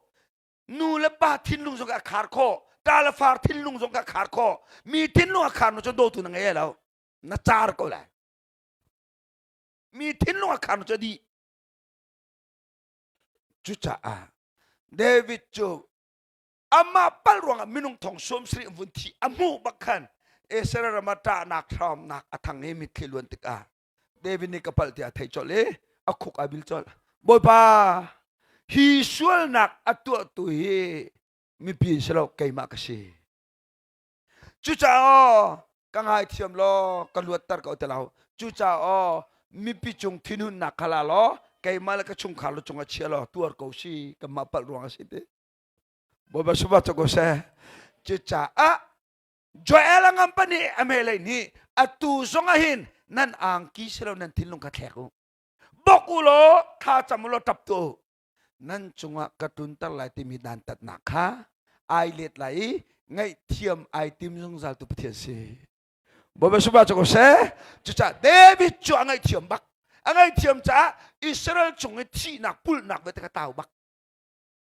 nu le pa thinlung zong ka khar kho ta le far thinlung zong ka khar kho mi thinlung a khar nu cu dawtu na ngei lo na car ko lai mi thinlung a khar nu cu di cucaah David cu amah pal ruangah minung thong sawm sarih vun thi a hmuh bak khan Israel ram ah ṭahnak hramnak a thang i mitthli luan tikah David nih ka palh tiah a theih colh i a khuk a bil colh. Bawipa, hi sualnak a tuahtu hi mipi si lo keimah ka si. Cucaah ka ngaithiam law ka luatter ko ti lo. Cucaah mipi cung thinhunnak kha la law keimah le ka chungkhar lu cungah chia law tuar ko si kanmah palh ruang a si ti. Bawipa sumah cu ko seh. Cucaah Joel a ngam nih Amelei nih atu zong ah hin nan angki si lo nan thinlung kha thlek u. Bok u law thla cam u law ṭap tu u. Nan cungah ka tlunter lai timi dantatnak kha ai let lai i ngaihthiam ai tim zungzal tu Pathian si. Bawipa sumah cu ko seh. Cucaah David cu a ngaihthiam bak. A ngaihthiam caah Israel cung i thihnak pulhnak vialte kha tau bak.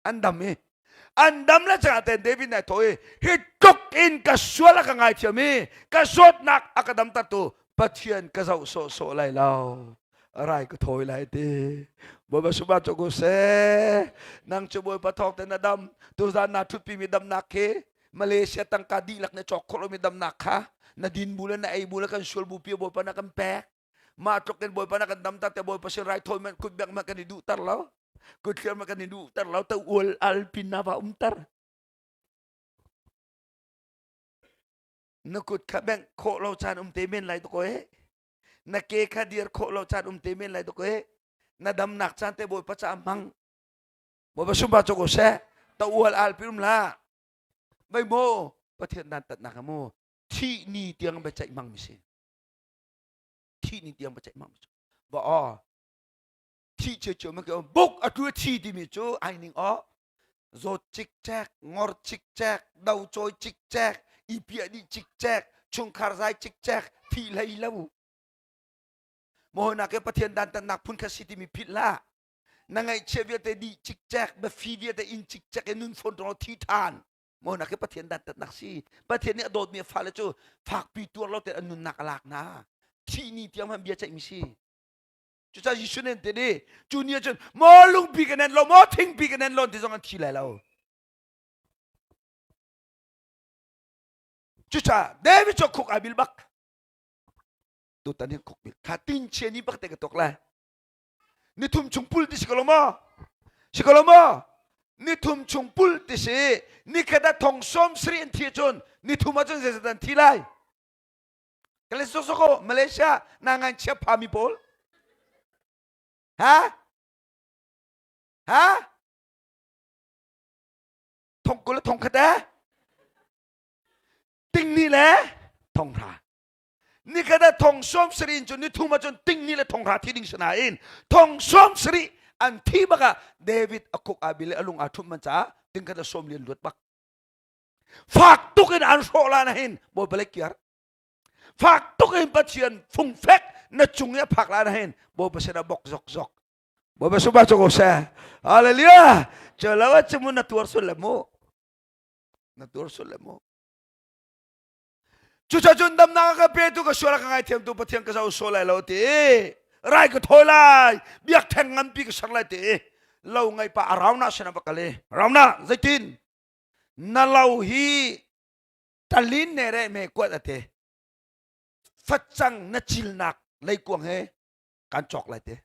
An dam i an dam le cangah ten David nih thaw i hi tluk in ka sual a ka ngaithiam i ka zawtnak a ka damtertu Pathian ka zoh sawhsawh lai lo rai ka thawi lai ti Bawipa sumah cu ko seh nang cu Bawipa thawng te na dam tuzan na thutpi mi damnak khi Malaysia tangka dihlak na cawk khawh lomi damnak kha na din bu le na ei bu le kan sual bu pi Bawipa na kan pek mah tluk in Bawipa na kan damter te Bawipa sin rai thawi man kut bek ma kan i duhter lo kut ma kan i duhter lo te ual al pin na va umter na kut kha bengh khawh lo caan um te men lai to ko e na ke kha dir khawh lo caan um te men lai to ko e. Na damnak caan te Bawipa caah hmang. Bawipa sumpa cu ko seh. Ta ual al pi um hlah. Vai maw Pathian dan tatnak mu thih ni tiang biaceih hmang mi si. Thih ni tiang biaceih hmang mi si. Ba aw thih cio cio ma ke buk atu thi timi cu ai ning aw zawt cikcek ngor cikcek do cawi cikcek i piah dih cikcek chungkhar zai cikcek thih hlei lo maw ke Pathian dan tatnak phun kha si timi philh hlah na ngaihchia vialte dih cikcek biafi vialte in cikcek in nun fawn tong thi than maw nak ke Pathian dan tatnak si Pathian nih a dawtmi a fale cu fakpi tuar lo te an nunnak a lak hna thih ni tiang hmanh bia ceih mi si cucaah Jesuh nih an ti ni cu ni ahcun maw lungpi kan en lo maw thingpi kan en lo ti zong an thi lai lo cucaah David cu khuk ai bil bak tutan hin khuk bil kha tin chia ni bak te ka tok lai nithum chung pul ti si ko lo maw si ko lo maw nithum chung pul ti si nikhat ah thong sawm sarih an thi ahcun nithum ahcun zeizat an thi lai Kale so so ko Malaysia na ngan chia pha mi pawl ha ha thong kul thong khat eh ting ni le thong hra nikhat ah thong sawm sarih in cun ni thum ah cun ting ni le thong hra thi ding sinain thong sawm sarih an thi bak ah David a kuk a bil a lung aa ṭhumh man caah ting khat a sawm lian luat bak fak tuk in an hrawh la na hin Bawipa le kiar fak tuk in Pathian fungfek na cung i a phak la na hin Bawipa sin ah bok zok zok Bawipa suba cu ko seh hallelujah cu lo ah cu mu na tuar sul le mu na tuar sul le mu Cucaah cun damnak a ka petu ka sual a ka ngaithiamtu Pathian ka zoh sual lai lo ti rai ka thawi lai biakṭheng nganpi ka ser lai ti lo ngei pa Araunah sin ah va kal i Araunah zeitin na lo hi talin ne re me kuat ate facang na cilnak leikuang he kan cawk lai te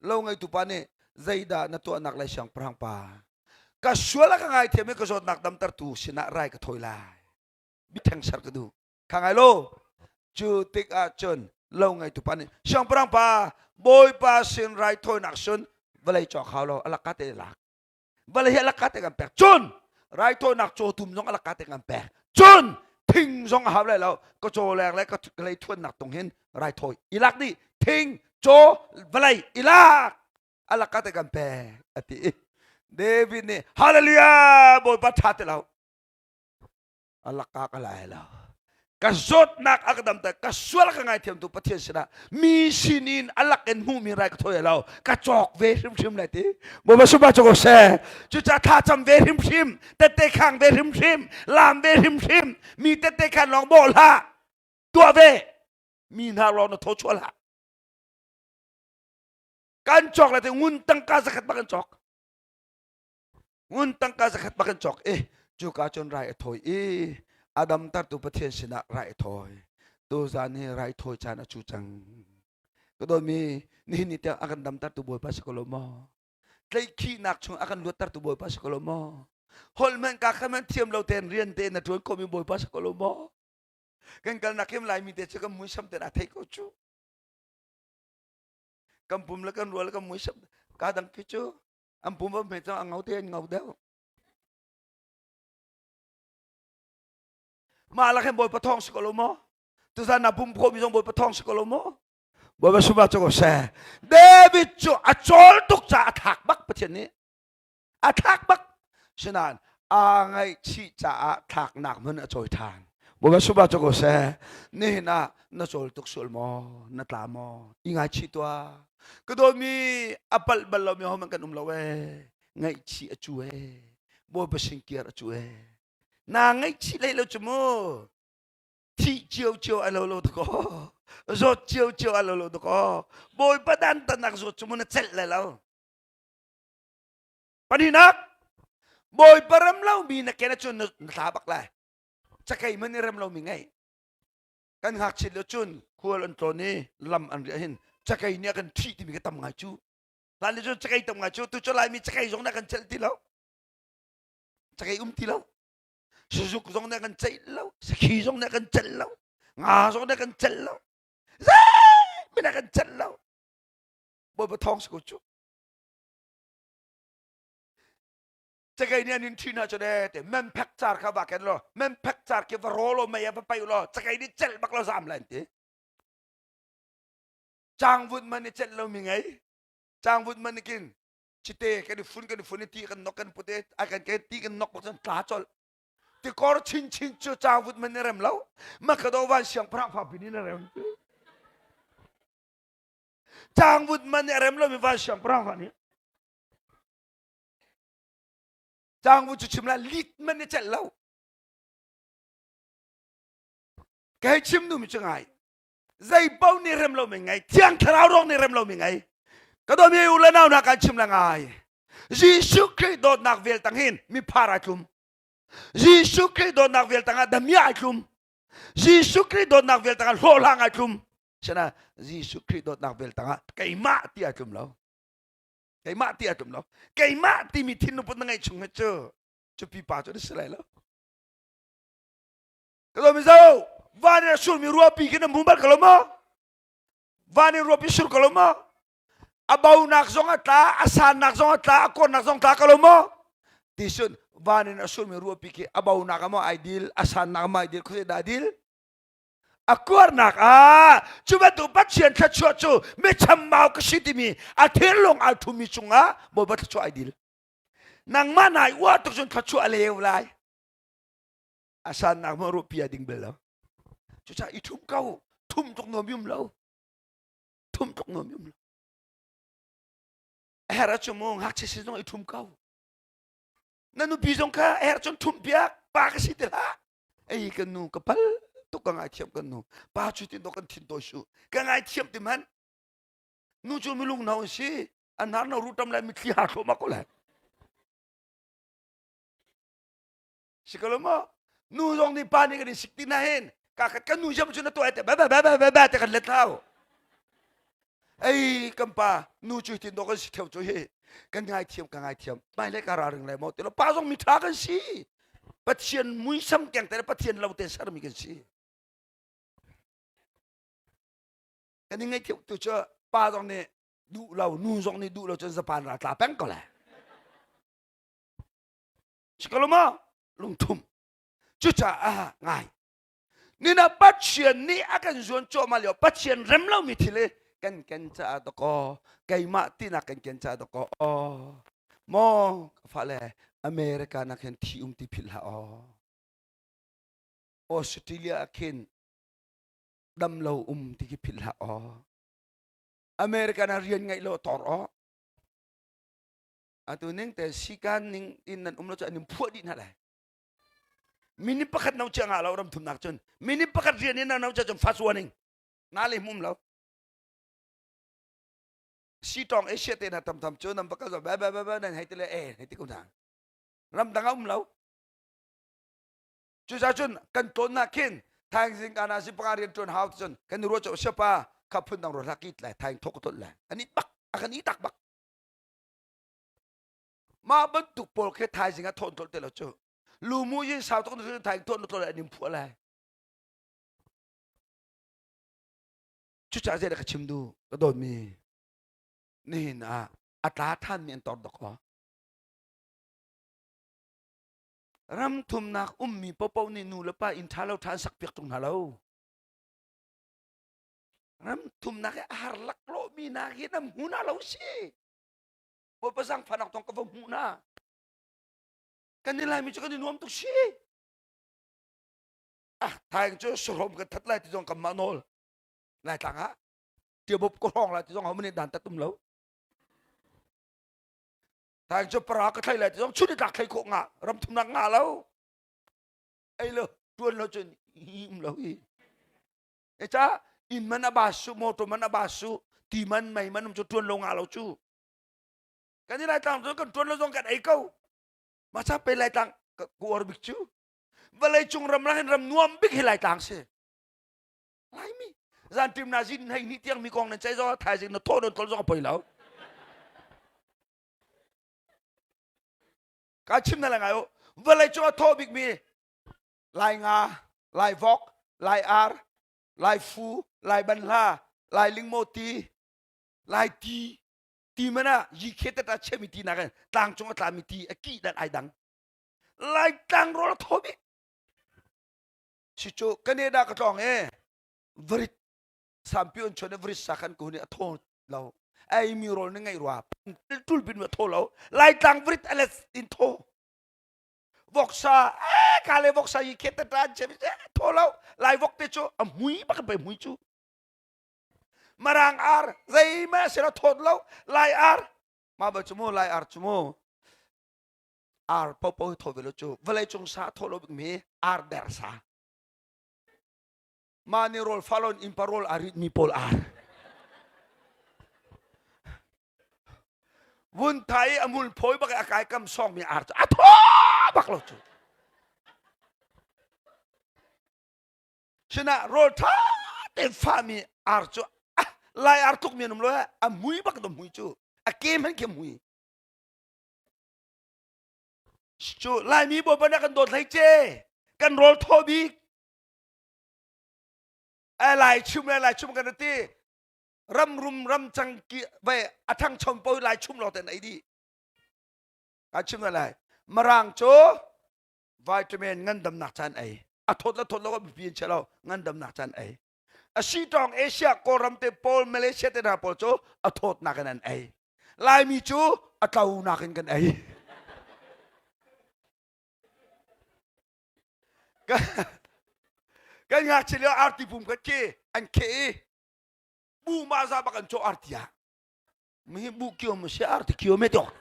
Lo ngeitu pa nih zeidah na tuahnak lai siangpahrang pa ka sual a ka ngaithiam i ka zawtnak damtertu sinah rai ka thawi lai biatheng ser ka duh kha ngai lo cu tikah cun lo ngeitu pa nih siangpahrang pa bawipa sin raithawinak sun vawlei cawk hau lo alaka te lak vawlei hi alaka te kan pek cun raithawinak cawtum zong alaka te kan pek cun thing zong a hau lai lo ka caw leng le ka lei thuannak tung hin raithawi ilak dih thing caw vawlei ilak alaka te kan pek ati David nih hallelujah bawipa tha te lo alaka ka lai lo ka zawtnak a ka damter ka sual ka ngaithiam tu Pathian sinah mi sinin a lak in hmuhmi rai ka thawi lo ka cawk ve hrimhrim lai ti Bawipa supa cu ko seh cucaah thlacam ve hrimhrim tette khang ve hrimhrim laam ve hrimhrim mi tette khan lawng bawh hlah tuah ve mi hna lawng na thaw chuah hlah kan cawk lai te ngun tangka zakhat bak kan cawk ngun tangka zakhat bak in cawk i cuka cun rai a thawi i a damtertu Pathian sinah rai a thawi tuzan hi rai thawi caan a cu cang ka dawtmi nihin ni tiang a kan damtertu Bawipa si ko lo maw tlaihkhihnak chung a kan luattertu Bawipa si ko lo maw holh hmanh ka kha hmanh thiam lo tein rian tein na ṭuan khomi Bawipa si ko lo maw kan kalnak him Laimi te cu kan muisam tein aa thei ko cu kan pum le kan rual le kan muisam ka dang khi cu an pum va hme cang a ngau te an ngau deuh mah lak hin bawipa thawng si ko lo maw tuzan na pum khawhmi zong bawipa thawng si ko lo maw bawipa sumah cu ko seh David cu a cawl tuk caah a thlak bak Pathian nih a thlak bak sinain aa ngaihchih caah thlaknak hmun a cawi ṭhan Bawipa sumah cu ko seh nihin ah na cawl tuk sual maw na tla maw i ngaichih tuah ka dawtmi a palh bal lomi hohmanh kan um lo ee ngaihchih a cu ee Bawipa sin kiar a cu ee naa ngaihchih hlei lo cu mu thih cio cio a lo lo dakaw zawt cio cio a lo lo dakaw Bawipa dantatnak zawt cu mu na celh lai lo Pahnihnak, Bawipa rem lomi na ken ahcun na tla bak lai. Cakei hmanh i rem lomi ngei. Kan ngakchiat lio cun khual an tlawn i lam an riah hin cakei nih a kan ṭhih timi ka tam ngai cu. Hlan lio cun cakei tam ngai cu. Tu cu Laimi cakei zong nih a kan celh ti lo. Cakei um ti lo. Sazuk zong nih a kan ceih lo. Sakhi zong nih a kan celh lo. Nga zong nih a kan celh lo. Zeihmanh a kan celh lo. Bawipa thawng si ko cu. Cakei nih an in ṭhi hna cu ne te memphek car kha va ken law memphek car khi va raw law mei ah va paih law cakei nih celh bak law zam lai an ti. Cangvut man i celh lomi ngei. Cangvut man nih khin cite kan i fun kan i fun i ti kan nok kan put i a kan ke ti kan nok bak cun tla colh. Tikor chinchin cu cangvut man i rem lo. Makado van siangpahrang fa pin in a rem. Cangvut man i a rem lomi van siangpahrang fa nih Cangvu cu chim la lit man ni celh lo. Ka hei chim duhmi cu ngai. Zei paoh nih rem lo mi ngai. Thiang thlarau rong nih rem lo mi ngai. Ka dawmi u le nau hna kan chim la ngai. Jesuh Khrih dawtnak vel tang hin mi phar ai tlum. Jesuh Khrih dawtnak vel tang ah damia ai tlum. Jesuh Khrih dawtnak vel tang ah hlawhhlang ai tlum. Sana Jesuh Khrih dawtnak vel tang ah keimah ti ai tlum lo. Keimah ti a tum lo. Keimah timi thinlungput na ngeih chung hi cu cu pipa cu na si lai lo. Ka lo mizo van in a surmi ruahpi khi na hmu bal ko lo maw? Van in ruahpi sur ko lo maw? A bonak zong a tla, a sannak zong a tla, a kornak zong tla ko lo maw? Ti sun van in a surmi ruahpi khi a bonak a maw ai dil, a sannak a maw ai dil, khuazei dah a dil? A kuarnak ah cu bantuk Pathian thluachuah cu mi chambau ka si timi a thinlung ai thumi cungah Bawipa thluachuah ai dil. Nangmah nai uar tuk cun thluachuah a leu lai. A sannak maw ruahpi a ding bel lo. Cucaah i thum ko. Thum tuk nuam um lo. Thum tuk nuam um lo. A herh ahcun mu ngakchia sin zong i thum ko. Na nupi zong kha a herh cun thum piak pa ka si ti hlah. Ei kan nu ka pal tuk ka ngaithiam kan nu pa cu tin kan thin tawi su ka ngaithiam ti man nu cu milung no si an har no rutam lai mitthli har thlo ma ko lai si ko lo mo nu zong nih pa nih kan in sik ti na hin ka kan nu jam cu na tuah te ba ba ba ba ba te kan let thau ei kan pa nu cu tin do kan si theu cu hi kan ngaithiam ka ngaithiam mai le ka ra ring lai mo ti lo pa zong mi tha kan si Pathian muisam keng te Pathian lo te sermi kan si. Kan i ngaithiam tu cu pa zong nih duh lo nu zong nih duh lo cun Japan ra tla peng ko lai. Si ko lo maw? Lungthum. Cucaah ngai. Nina Pathian nih a kan zuan cuahmah lio Pathian rem lomi thil i kan ken caah dakaw keimah tinak kan ken caah dakaw aw maw ka fale America nak hin thi um ti philh hlah aw Australia ah khin dam lo um ti khi philh hlah aw America na rian ngaih lo tor aw atu ning te sikan ning in nan um lo cu an in phuah dih hna lai Minute pakhat no chia ngah lo ram thumnak cun minute pakhat rian in no chia cun fast warning na le hmum lo si tong Asia te na tam tam cu nam bakal ba ba ba ba nan hei te le e hei ti ko na ram dang a um lo cuca cun kan tlawn na khin thaing kana si panga rian tuan hau cun kan ruwa cho siapa kha phun dang ro hla kit lai thaing thok tot lai ani bak akan i tak bak mah bantuk pawl khi thaizing ah thawn tlolh te lo cu lumu yin sau tuk na thaing thawn tlolh an in phuah lai cucaah zei ka chim du ka dawtmi nihin ah a tla thanmi an tor dok ram thumnak ummi popo nih nu le pa inn ṭha lo ṭha an sak piak tung hna lo ram thumnak i a har laklawhmi nak hi nam hmu na lo si Bawipa zaangfahnak tong ka va hmuh na. Kan i Laimi cu kan i nuam tuk si. Ah, thaing cu sahrom kan that lai ti zong kan mah nawl. Laitlang ah tiabop ka hrawng lai ti zong homan nih dan tat um lo. Thaing cu para ka thlai lai ti zong chun i tlak thlai khawh nga ram thumnak nga lo. Ei lo tuan lo cun um lo hi. E ca inn man a ba su motor man a ba su ti man mei man um cu tuan lo nga lo cu. Kan i Laitlang cu kan ṭuan lo zong kan ei ko. Mah ca pe Laitlang ka uar bik cu. Vawlei cung ram lang in ram nuam bik hi Laitlang si. Laimi. Zan tim na zin hei ni tiang mi kong nan cei zong thaizing na thaw non tol zong a poi lo. Ka chim na le ngai u. Vawlei cung a thaw bik mi Lai nga, Lai vok, Lai ar, Lai fu, Lai banhla, Lai lingmaw ti, Lai ti. Ti man ah yikhe tata chemi ti nakin tlang cung a tlami ti a kih dan ai dang. Laitlang rawl a thaw bik. Si cu Canada ka tlawng e varit sampi on chon e varit sa khan ko ni a thaw lo. Ai mi rawl ni ngai rua tul bin ma thaw lo. Laitlang varit alet in thaw. Voksa eh ka le voksa yi khet ta an chem thaw lo. Lai vok te cu a mui bak pe mui cu. Marang ar zeima se lo thawt lo. Lai ar ma ba chu mu lai ar chu mu. Ar popo thaw ve lo cu vawlei cung sa thaw lo bik mi ar der sa. Mah nih rawl falon in parol a rit mi pawl ar. Vun thai a mul phawi bak a kai kam song mi ar cu a thaw bak lo cu. Sinah rawl tha te fa mi ar cu lai ar tuk mi an um lo a mui bak do mui cu a ke hmanh khi mui. Cu Laimi bawipa nih kan dawt hlei ce kan rawl thaw bik ai lai chum le lai chum kan ti ram rum ram cang ki vai a thang chom po lai chum lo ten ei di ka chim na lai marang cu vitamin ngandamnak chan ei a thot la thot lo ka bipi in chelo ngandamnak chan ei a si tong Asia Kawlram te pawl Malaysia te hna pawl cu a thawtnak in an ei Laimi cu a tlonak in kan ei kan ngakchia lio arti pum khat khi an kheh i bu ma za bak an cawh arti ah mi bu kio mu si arti kio me tok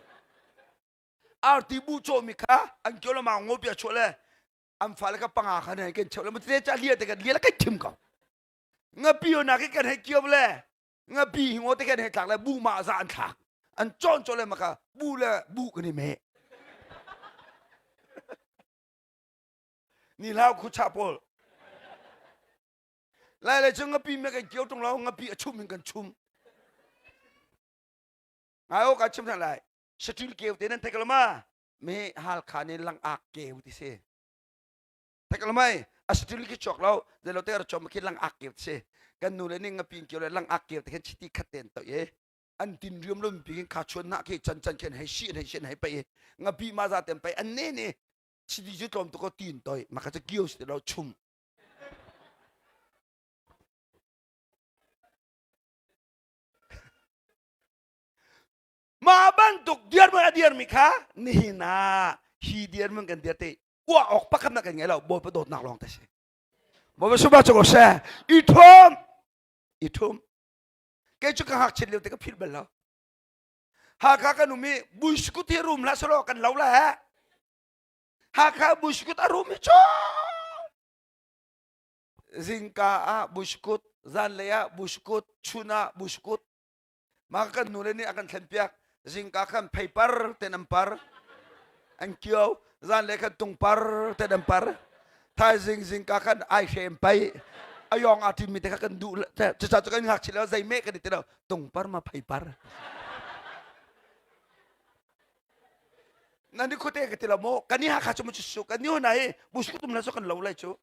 arti bu cawh mi kha an kio le ma ngo pia chuah le an fale ka panga kha ne kan cheu le mate cha lia te kan lia le kai thim ko ngapi na ke kan hei kio le ngapi hi ngo te kan hei thlak le bu ma za an thlak an cawn caw le maka bu le bu kan i me ni hlau khu cha pawl lai le cu ngapi me kan kio tung lo ngapi a chum in kan chum ngai o ka chim than lai satil keu te nan thek lo ma me halkha ne langak keu ti si thek lo mai a satil ki chok lo de lo te ra chom khi langak keu ti si kan nu le ning ngapi keu le langak keu te khen chiti khat ten to ye an tin riam lo pi kha chuan na khi chan chan khen hei shi hei shin hei pai ngapi ma za tem pai an ne ne chiti ju tlom to ko tin toi ma kha cha kio si lo chum Mah bantuk dirhmun a dirmi kha nihin ah hi dirhmun kan dir te uah awk pakhat nak kan ngei lo Bawipa dawtnak lawng te si. Bawipa sumah cu ko seh i thum i thum kei cu ka ngakchiat lio te ka philh bal lo. Hakha kan um i buiskut hi rum hlah selaw kan lo la he. Hakha buiskut a rum hi cu zingka ah buiskut zanlei ah buiskut chun ah buiskut Mah kan nule nih a kan thlenpiak. Zingka khan pheipar ten an par. An kio. Zanlei khan tungpar ten an par. Thaizing zingka khan aihrem pai. Ayong a timi te kha kan duh. Cucaah cu kan ngakchia lo zei meh kan i ti lo. Tungpar ma pheipar. Nan ni khuate ka ti lo maw? Kan ni Hakha cu mu cu su. Kan ni huna hi busuk tum la cu kan lo lai cu.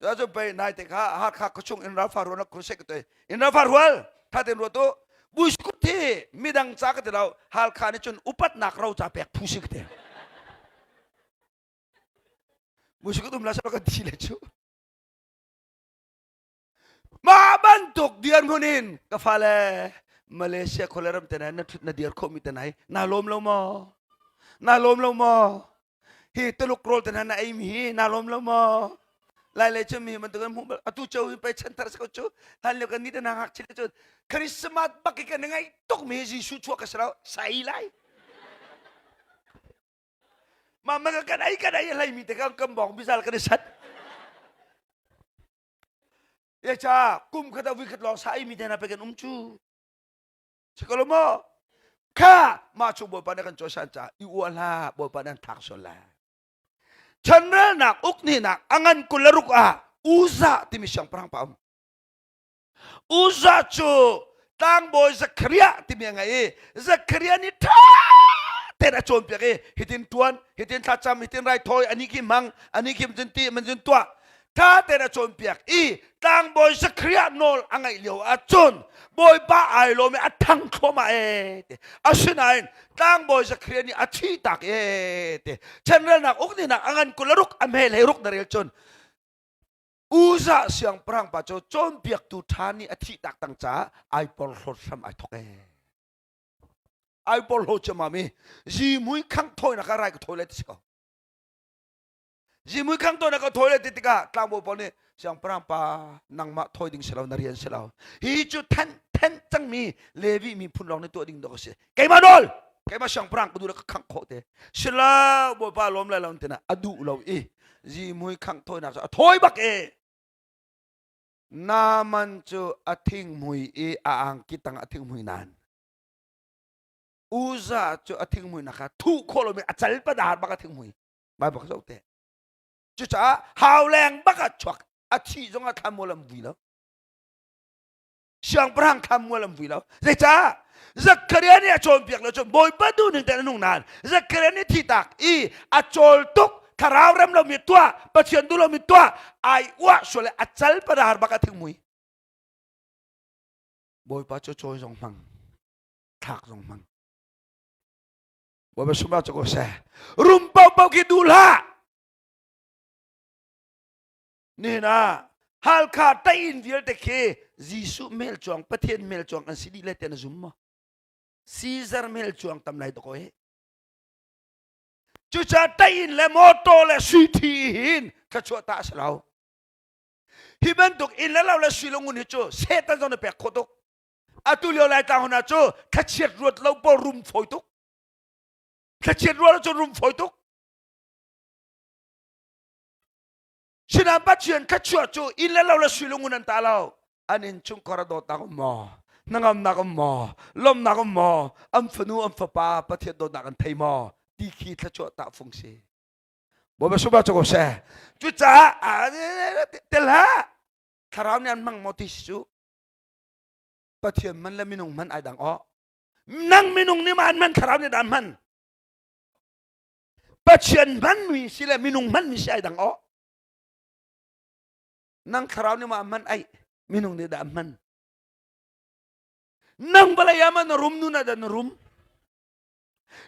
Cu pei nai te kha Hakha khuachung in ralfa rual na crusade ka tuai. In ralfa rual tha ten ruat u. Buiskut hi midang ca ka ti lo. Halkha nih cun upatnak ro ca pek phu si ka ti. Buiskut um la sa kan thi le cu. Mah bantuk dirhmun in ka fale Malaysia khuale ram te na thut na dir khomi te nai na lawm lo maw? Na lawm lo maw? Hi Tuluk rawl te na ei mi hi na lawm lo maw? Lai le cu mi bantuk an hmuh bal atu cho hi pei chan thar ko cu hlan lio kan ni te na ngak chile cu Christmas bak i kan ngai tuk mi Jesuh chuak ka si lo sai lai ma ma kan ei kan ei hlei mi te kan kan bong bizal kan i sat ye cha kum khat a vui khat lawng sa ei mi te na pe kan um cu Sikalo maw? Kha mah chung Bawipa nih kan cawisan caah i uah hlah Bawipa nih an thak sual lai. Chanrelnak uknihnak a ngan 26 ah Uzzah timi siangpahrang pa um. Uzzah cu tlangbawi Zechariah timi a ngei i Zechariah nih ṭha tein a cawnpiak i hitin ṭuan, hitin thlacam, hitin raithawi, ani khi hmang, ani khi cun ti, man cun tuah. Ṭha tein a cawnpiak i tlangbawi Zakariah nawl a ngaih lio ahcun Bawipa ai lawm i a ṭhang thluahmah ee ti. Asinain tlangbawi Zakariah nih a thih tak ee ti. Chanrelnak uk ni nak a ngan 26 a hme hlei ruk na rel cun Uza siangpahrang pa cu cawnpiaktu ṭha nih a thih tak tang caah ai porhlawt hram ai thok ee. Ai porhlaw ciammam i zihmui khangh thawinak ah rai ka thawi lai ti si ko. Zihmui khangh thawinak ka thawi lai ti tikah tlangbawi pawl nih siangpahrang pa nangmah thawi ding si lo na rian si lo. Hi cu then then cangmi Levi miphun lawng nih tuah ding dawh a si. Keimah nawl keimah siangpahrang ka duh le ka khangh khawh te. Silo Bawipa lawm lai lo tina a duh lo i zihmui khangh thawinak cu a thawi bak e. Naaman cu a thinghmui i a angki tang a thinghmui nain Uza cu a thinghmui nak kha thuh khawh lomi a cal padar bak a thinghmui. Bible ka zoh te. Cucaah hauleng bak ah chuak a thih zong ah thlanmual an vui lo. Siangpahrang thlanmual an vui lo. Zeicah? Zakariah nih a cawnpiak lo cun Bawipa duh ning tein a nung nain Zakariah nih thitak i a cawl tuk thlarau rem lomi tuah Pathian duh lomi tuah ai uah sual i a cal padar bak a thinghmui. Bawipa cu cawi zong hmang thlak zong hmang. Bawipa sumah cu ko seh. Rum paohpaoh khi duh hlah. Nihin ah Halkha tain vialte khi Jesuh mel cuang Pathian mel cuang an si dih le te na zum maw? Caesar mel cuang tam lai dawk he. Cucaah tain le motor le sui thi hin thluachuah ta a si lo. Hi bantuk inn le lo le sui le ngun hi cu Satan zong na pek khawh tuk. Atu lio Laitlang hna cu thlachiat ruat lo pawl rum fawi tuk. Thlachiat ruat lo cu rum fawi tuk. Sinain Pathian thluachuah cu inn le lo le sui le ngun an ta lo. An innchungkhar a dawtnak um maw? Hnangamnak um maw? Lawmhnak um maw? An fanu an fapa Pathian dawtnak an thei maw? Ti khi thluachuah tahfung si. Bawipa sungah cu ko seh. Cucaah tel hlah. Thlarau nih an hmang maw ti si cu. Pathian man le minung man ai dang aw. Nang minung nih ma an hman thlarau nih dah an hman. Pathian hmanmi si le minung hmanmi si ai dang aw. Nang thlarau nih ma hman ai minung nih dah hman. Nang vawlei ah ma na rum nu na dah na rum.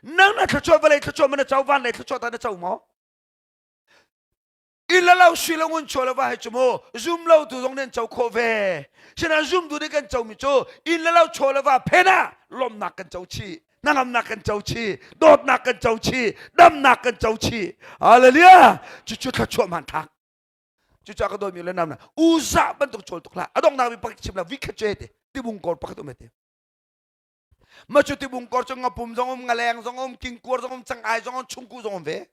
Nang na thluachuah vawlei thluachuah ma na co van lei thluachuah ta na co maw? Inn le lo sui lo ngun chaw le va he cu mu zum lo tu zong nih an co khawh ve. Sinain zumtu nih kan comi cu inn le lo chaw le va phen ah lawmhnak kan co chih, hnangamnak kan co chih, dawtnak kan co chih, damnak kan co chih. Hallelujah! Cucu thluachuah hmanthlak. Cucaah ka dawtmi le nam Uza bantuk chawl tuk hlah. A donghnak mi pakhat chim la vikhat cu te tibung kor pakhat um te. Ma cu tibung kor cu ngapum zong um, ngaleng zong um, kingkuar zong um, cangai zong um, chungku zong um ve.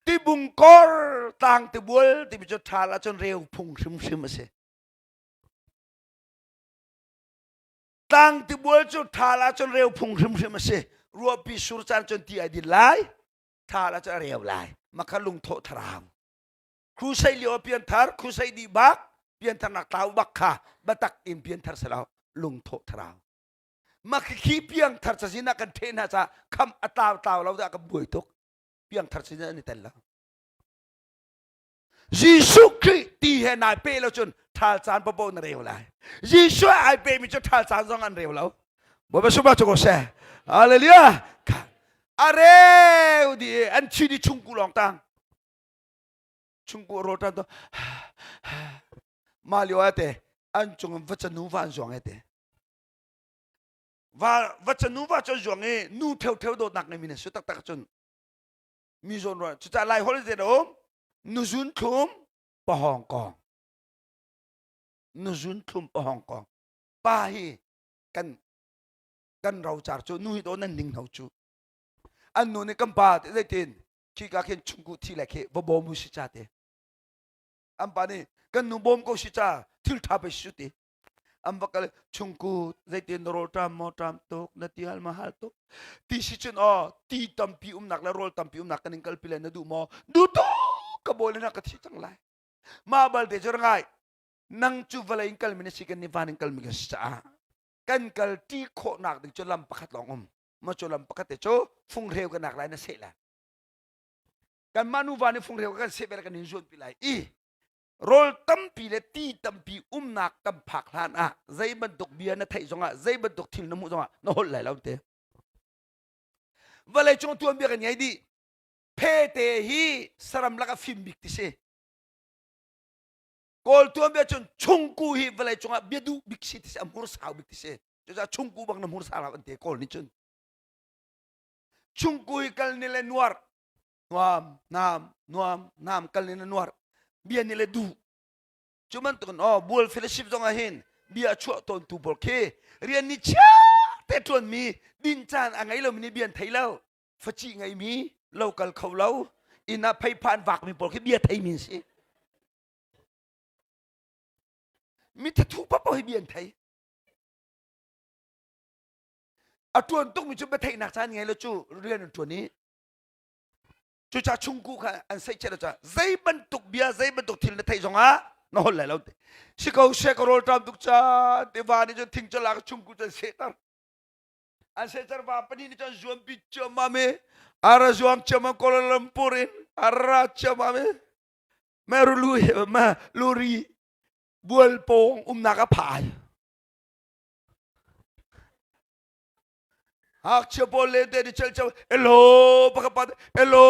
Tibungkor tlang tibual timi cu ṭhal ahcun reu phung hrimhrim a si. Tlang tibual cu ṭhal ahcun reu phung hrimhrim a si. Ruahpi sur caan cun ti ai din lai, ṭhal ahcun a reu lai. Makha lungthawh thlarau. Crusade lio ah pianthar, crusade dih bak, piantharnak tlau bak kha biatak in pianthar si lo, lungthawh thlarau. Makhi piangthar cazin ah kan ṭheh hna caah kham a tlau tlau lo dah kan buai tuk. Piangthar cazin an i tel lo. Jesuh Khrih ti he nai pe lo cun ṭhal caan paoh na reu lai. Jesuh ai pemi cu ṭhal caan zong an reu lo. Bawipa sumah cu ko seh. Hallelujah. A reu di an thi di chungku lawng tang. Chungku rawl tan to mah lio ah te an cung va canu va an zuang e te. Va va canu va cu zuang i nu theu dawtnak ngeimi na si taktak cun mi zawn ruah cucaah lai holh te um nuzun thlum pahawng kong nuzun thlum pahawng kong pa hi kan kan rocar cu nu hi do nan ning hno cu an nu nih kan pa te zeitin khi ka khin chungku thi le khi va bawm u si cha te an pa nih kan nu bawm ko si cha thil tha pe si ti an va kal chungku zeitin na rawl ṭam maw ṭam tuk na ti hal ma hal tuk ti si cun aw ti tampi umnak le rawl tampi umnak kan in kalpi le na duh maw duh tuk ka bawi le na ka thi cang lai mah balte cu ngai nang cu vawlei in kalmi na si kan nih van in kalmi kan si caah kan kal ṭi khawhnak ding cu lam pakhat lawng um ma cu lam pakhat te cu funghreu ka nak lai na seh lai. Kanmah nuva nih funghreu kan seh bel kan in zuanpi lai i rawl tampi le ti tampi umnak kan phak hlan ah zei bantuk bia na theih zongah zei bantuk thil na hmuh zongah na holh lai lo te. Vawlei cung tuanbia kan ngei dih. Phete hi saram lak a fim bik ti si. Kawl tuanbia cun chungku hi vawlei cungah bia duh bik si ti si, a hmur sau bik ti si. Cucaah chungku bang na hmur sau an ti Kawl nih cun. Chungku hi kal ni le nuar nuam nam nuam nam kal ni le nuar bia ni le duh. Cu bantukin oh bual fellowship zong ah hin bia a chuah tawntu pawl khi rian ni chia te ṭuanmi din caan a ngei lomi nih bia an thei lo. Faci ngeimi lo kal kho lo inn ah pheiphan vakmi pawl khi bia theimi an si. Mi thathu paoh hi bia an thei. A ṭuan tukmi cu biatheihnak caan ngei lo cu rian an ṭuan i cucaah chungku kha an seihchiat lo caah zei bantuk bia zei bantuk thil na theih zongah na holh lai lo ti si ko she ka rawl ṭam tuk ca tiva nih cun thing cu lak chungku cu an sehter an sehter va pahnih nih cun zuampi ciammam i ara zuam ciammam Kuala Lumpur in ara ciammam i Merulu ma luri bual pawng umnak a phai Ngakchia pawl le te ni chel chel elo pakhat pa elo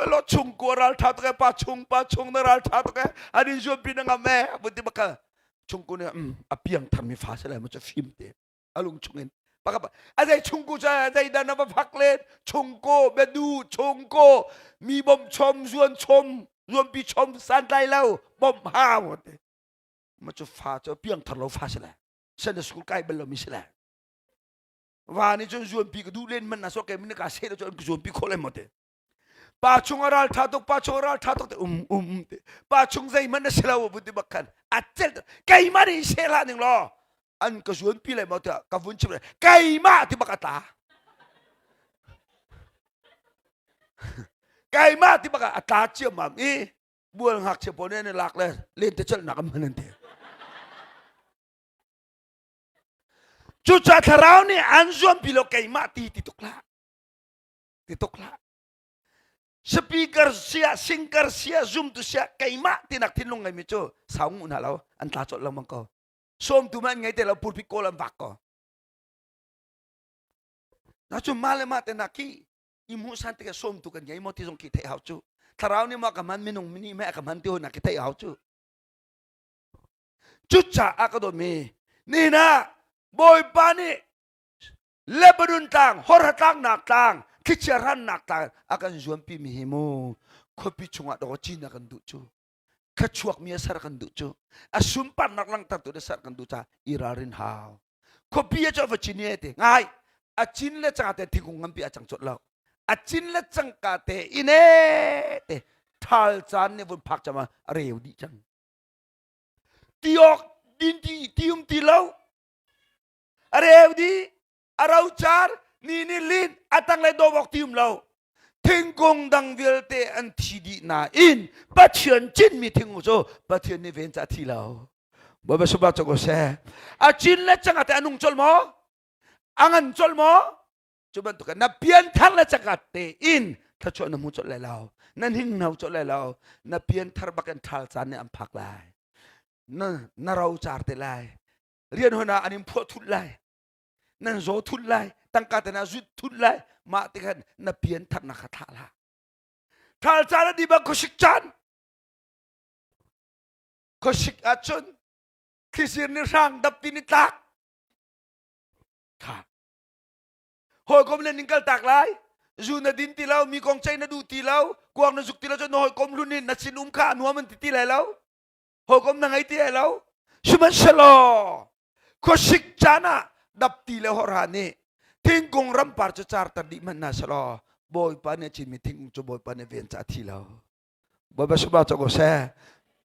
elo chung ko ral tha tak pa chung pa chung na ral tha tak ani zuam pi na ngam e buti baka chung ko ne a piang thar mi fa se lai mo cha fim te alung chung in pakhat a zei chung ko cha zei dan na va phak len chung ko bedu chung ko mi bom chom zuan chom zuan pi chom san tlai lo bom hau te ma chu fa chu piang thar lo fa se lai Sunday school kai bal lomi si le va nih cun zuanpi ka duh len man na so ke min ka se lo cun ka zuanpi khawh le mo te pa chung a ral tha tuk pa chung a ral tha tuk te um um um te pa chung zei man na si lo bu ti bak khan a cel keimah nih se hlah ning law an ka zuanpi le mo te ka vun chim le keimah ti bak a tla keimah ti bak a tla ciammam i bual ngakchia pawl nih an i lak le lentecelhnak an hman an ti Cucaah thlarau nih an zuampi lo keimah ti ti tuk hlah. Ti tuk hlah. Speaker sia, singer sia, zumtu sia, keimah tinak thinlung ngeimi cu sau ngu hna lo, an tla colh lengmang ko. Sawmtu ma an ngei te lo, pulpit kawl an vak ko. Na cu mah le mah te nak khi i hmuhsan tikah sawmtu kan ngei maw ti zong khi theih hau cu. Thlarau nih maw ka hman minung nih meh ka hman ti hoi nak khi theih hau cu. Cucaah ka dawtmi nihin ah Bawipa nih Lebanon tlang, Horha tlangnak tlang, thlichia hrannak tlang a kan zuampi mi hi mu khuapi chungah dawh cin a kan duh cu thluachuak mi a ser kan duh cu a sunparnak langhtertu na ser kan duh caah i ralrin hau khuapi a cu va cin e ti ngai a cin le cangka te thingkung nganpi a cang cawt lo a cin le cangka te ine te thal caan nih vun phak cama a reu dih cang ti awk din ti ti um ti lo a reu di a ro car ni ni lin a tang le dawm awk ti um lo thingkung dang vialte an thi dih nain Pathian cinmi thingkung cu Pathian nih ven ca thi lo Bawipa subah cu ko seh a cin le cang ate a nung col maw a ngan col maw cu bantuk na pianthar le cangka tein thluachuah na hmu colh lai lo na hninghno colh lai lo na pianthar bak in ṭhal caan nih an phak lai na na ro car te lai rian hon ah an in phuah thut lai nan zaw thut lai tangka te na zut thut lai mah ti khan na pianthar na kha thlah la ṭhal caan a di bang khuasik caan khuasik ahcun thlisir ni hrang dapti ni tlak kha hawikom le ning kal tak lai zu na din ti lo mi kong ceih na duh ti lo kuang na zuk ti lo cun na hawikom hlun in na sin um kha nuam an ti ti lai lo hawikom na ngei ti lai lo sihmanhsehlaw khuasik caan ah dapti le hawrha nih thingkung rampar cu carter dih hmanh hna selaw bawipa nih a cinmi thingkung cu bawipa nih ven ca a thi lo bawipa subah cu ko seh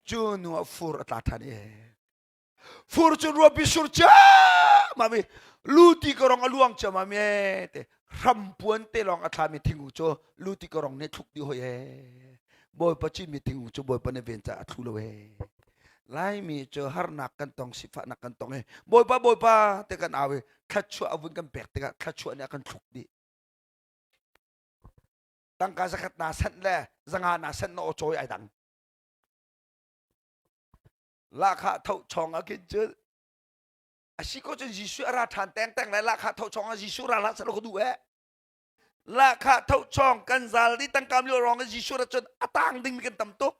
cu nu ah fur a tla ṭhan i Fur cu ruapi sur ciammam i luti ka rong a luang ciammam e te hrampuan te lawng a thlami thingkung cu luti ka rong nih thluk dih hoi e bawipa cinmi thingkung cu bawipa nih ven caah a thlu lo e Laimi cu harnak kan tong sifahnak kan tong i bawipa bawipa te kan au i thluachuah a vun kan pek tikah thluachuah nih a kan thluk dih. Tangka zakhat na sanh le zanga na sanh na aw cawi ai dang. Lahkhah tho chong ah khin cun a si ko cun Jesuh a ra ṭhan tengteng lai lahkhah tho chong ah Jesuh ra hlah seh law ka duh eh. Lahkhah tho chong kan zal di tangkam lio rong in Jesuh ra cun a tang ding mi kan tam tuk.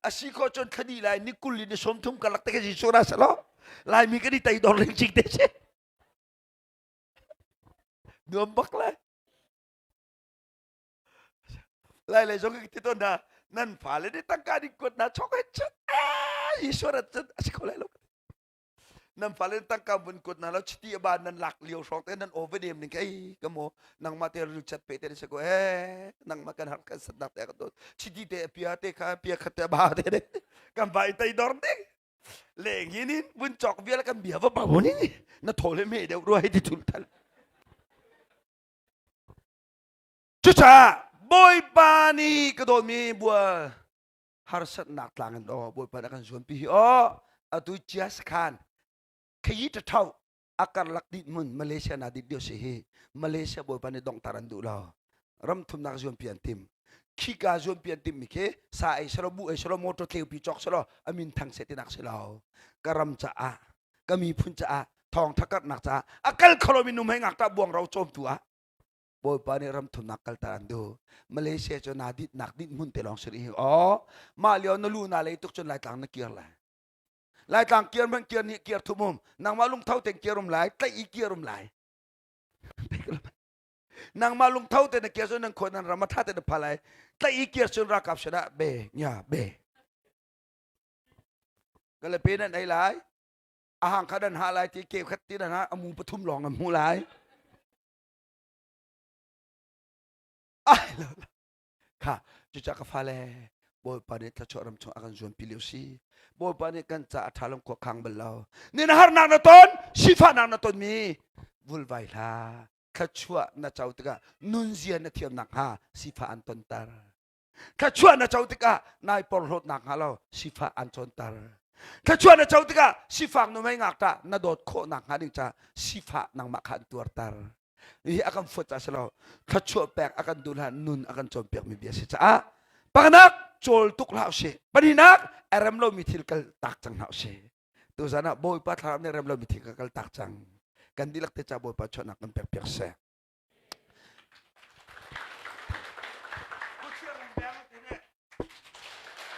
A si ko cun thla lai ni kul in ni 30 karlak te ka Jesuh ra seh law Laimi kan i tei dor ling cing te si. Nuam bak lai. Lai lei zong ka ti tawn hna nan fale nih tangka ding kuat hna chok he cun Jesuh rat cun a si kho lai lo. Nan fale nih tangka vun kuat hna lo chiti a ba nan lak lio hrawng te nan aw va dem ning ei ka mo nangmah te ril chat pe te se ko eh nangmah kan har kan sat nak te ka dot chiti te pia te kha pia khat te ba te ne kan vai tei dor ding leng hin in vun chok vial kan bia va ba ni na thole me deuh rua hi ti thul thal Cucaah Bawipa nih ka dawtmi bual harsatnak tlang in aw Bawipa nih a kan zuanpi hi aw atu chia sakhan khayi ṭaṭhau a karlak dih hmun Malaysia na dit lio si hi Malaysia Bawipa nih donghter an duh lo ram thumnak zuanpi an tim khika zuanpi an timmi khi sa ei selaw bu ei selaw motor tleupi cawk selaw a min thang seh tinak si lo ka ram caah ka miphun caah thawngtha karhnak caah a kal kholo mi num hei ngakṭah buang ro cawmtu ah Bawipa nih ram thumnak kalter an duh. Malaysia cu naa ditnak dit hmun te lawng si rih hi. Aw, mah lio na lu na lei tuk cun Laitlang na kir lai. Laitlang kir hmanh kir nih kir thum um. Nangmah lungtho ten kir um lai, tlaih i kir um lai. Nangmah lungtho te na kir cun nan khua nan ram a tha te na pha lai. Tlaih i kir cun ralkap sinah be nya be. Ka le pe nan ei lai. A hang kha dan ha lai ti ke khat ti dan ha amu pathum lawng an hmu lai. Ai lo kha cucah ka fale Bawipa nih thluachuah ram chung a kan zuanpi lio si. Bawipa nih kan ca a ṭha lo khua khang bal lo. Nin harnak na ton, sifahnak na ton mi vulvai hlah. Thluachuah na co tikah nunzia na thiam nakhnga sifah an tonter. Thluachuah na co tikah nai porhlawt nakhnga lo sifah an cawnter. Thluachuah na co tikah sifak nu mei ngakṭah na dawt khawh nakhnga ding ca sifah nangmah kha an tuarter. Hi a kan fuat ca si lo. Thluachuah pek a kan duh hlah nun a kan cawnpiakmi bia si caah pakhatnak cawl tuk hlah usih. Pahnihnak a rem lomi thil kal tak cang hna usih. Tuzan ah Bawipa thlarau nih rem lomi thil ka kal tak cang. Kan dihlak te ca Bawipa chuahnak kan pek piak seh.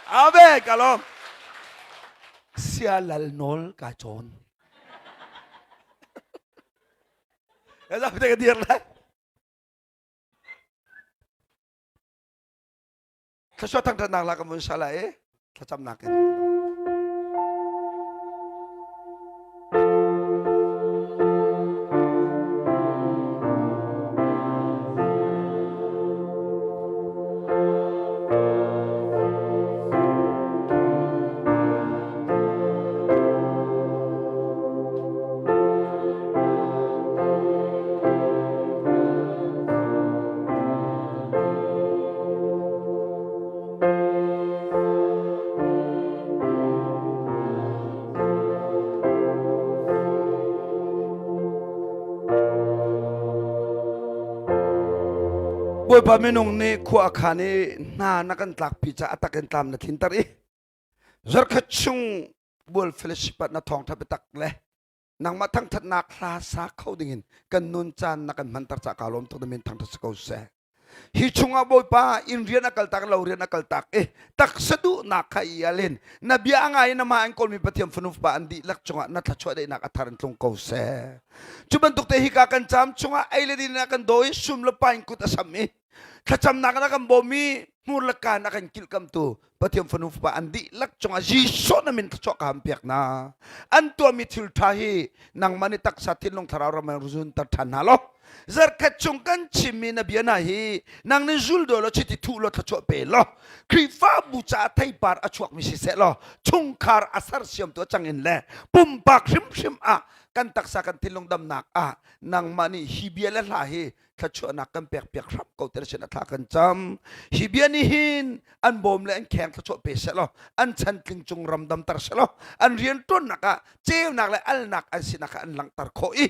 Ave ka lawm. Sia lal nawl ka cawn. Ka zap te ka dir lai. Thluachuah thangṭhatnak la kan vun sa lai i thlacamnak in. Bawipa minung nih khua a khan i hna na kan tlakpi caah a tak in tlam na tlinter i zarkhat chung bual fellowship ah na thawngtha biatak le nangmah thangthatnak hla sa kho dingin kan nun caan na kan hmanter ca ka lawm tuk na min thangthat si ko seh hi chungah bawipa inn rian a kaltak lo rian a kaltak i taksa duhnak kha i alin na bia a ngai na ma an kawlmi pathian fanu fapa an dihlak cungah na thluachuah daihnak a thar in tlung ko seh cu bantuk te hika kan caam chungah ei le din ah kan daw i sum le pa in kut a sam i thlacamnak na kan bawm i hmur le kaan a kan kilhkamtu Pathian fanu fapa an dihlak cungah Jesuh na min thluachuah ka ham piak na an tuahmi thil ṭha hi nangmah nih taksa thinlung thlarau ram in zunter ṭhan hna law zarkhat chung kan chimmi na bia hna hi nang nih zul daw law chiti thuh law thluachuah pe law Khrihfabu caah theipar a chuakmi siseh law chungkhar a sersiamtu a cang in le pumpak hrimhrim ah kan taksa kan thinlung damnak ah nangmah nih hi bia le hla hi thluachuahnak kan pek piak hram ko te sin a thla kan cam hi bia nih hin an bawm le an kheng thluachuah pe seh law an chan tling cung ram damter seh law an rian ṭuannak ah ceunak le alnak an sinak kha an langhter khawh i.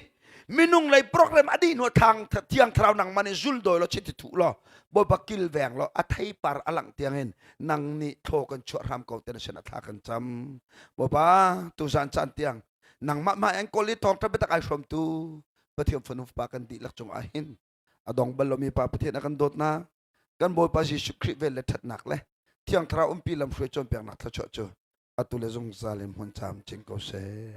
Minung lei program a dih hnu thang thiang thlarau nangmah nih zul dawi law chiti thuh law Bawipa kilveng law a theipar a langh tiangin nang nih thlaw kan chuah hram ko te na sin ah thla kan cam. Bawipa tuzan caan tiang nangmah mah enkawl i thawngṭha biatak ai hrawmtu Pathian fanu fapa kan dihlak cungah hin a dong bal lomi Pa Pathian a kan dawtnak kan Bawipa Jesuh Khrih vel le ṭhatnak le Thiang Thlarau umpi lamhruai cawnpiaknak thluachuah cu atu le zungzal in hmun camcin ko seh.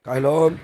Kai lawm.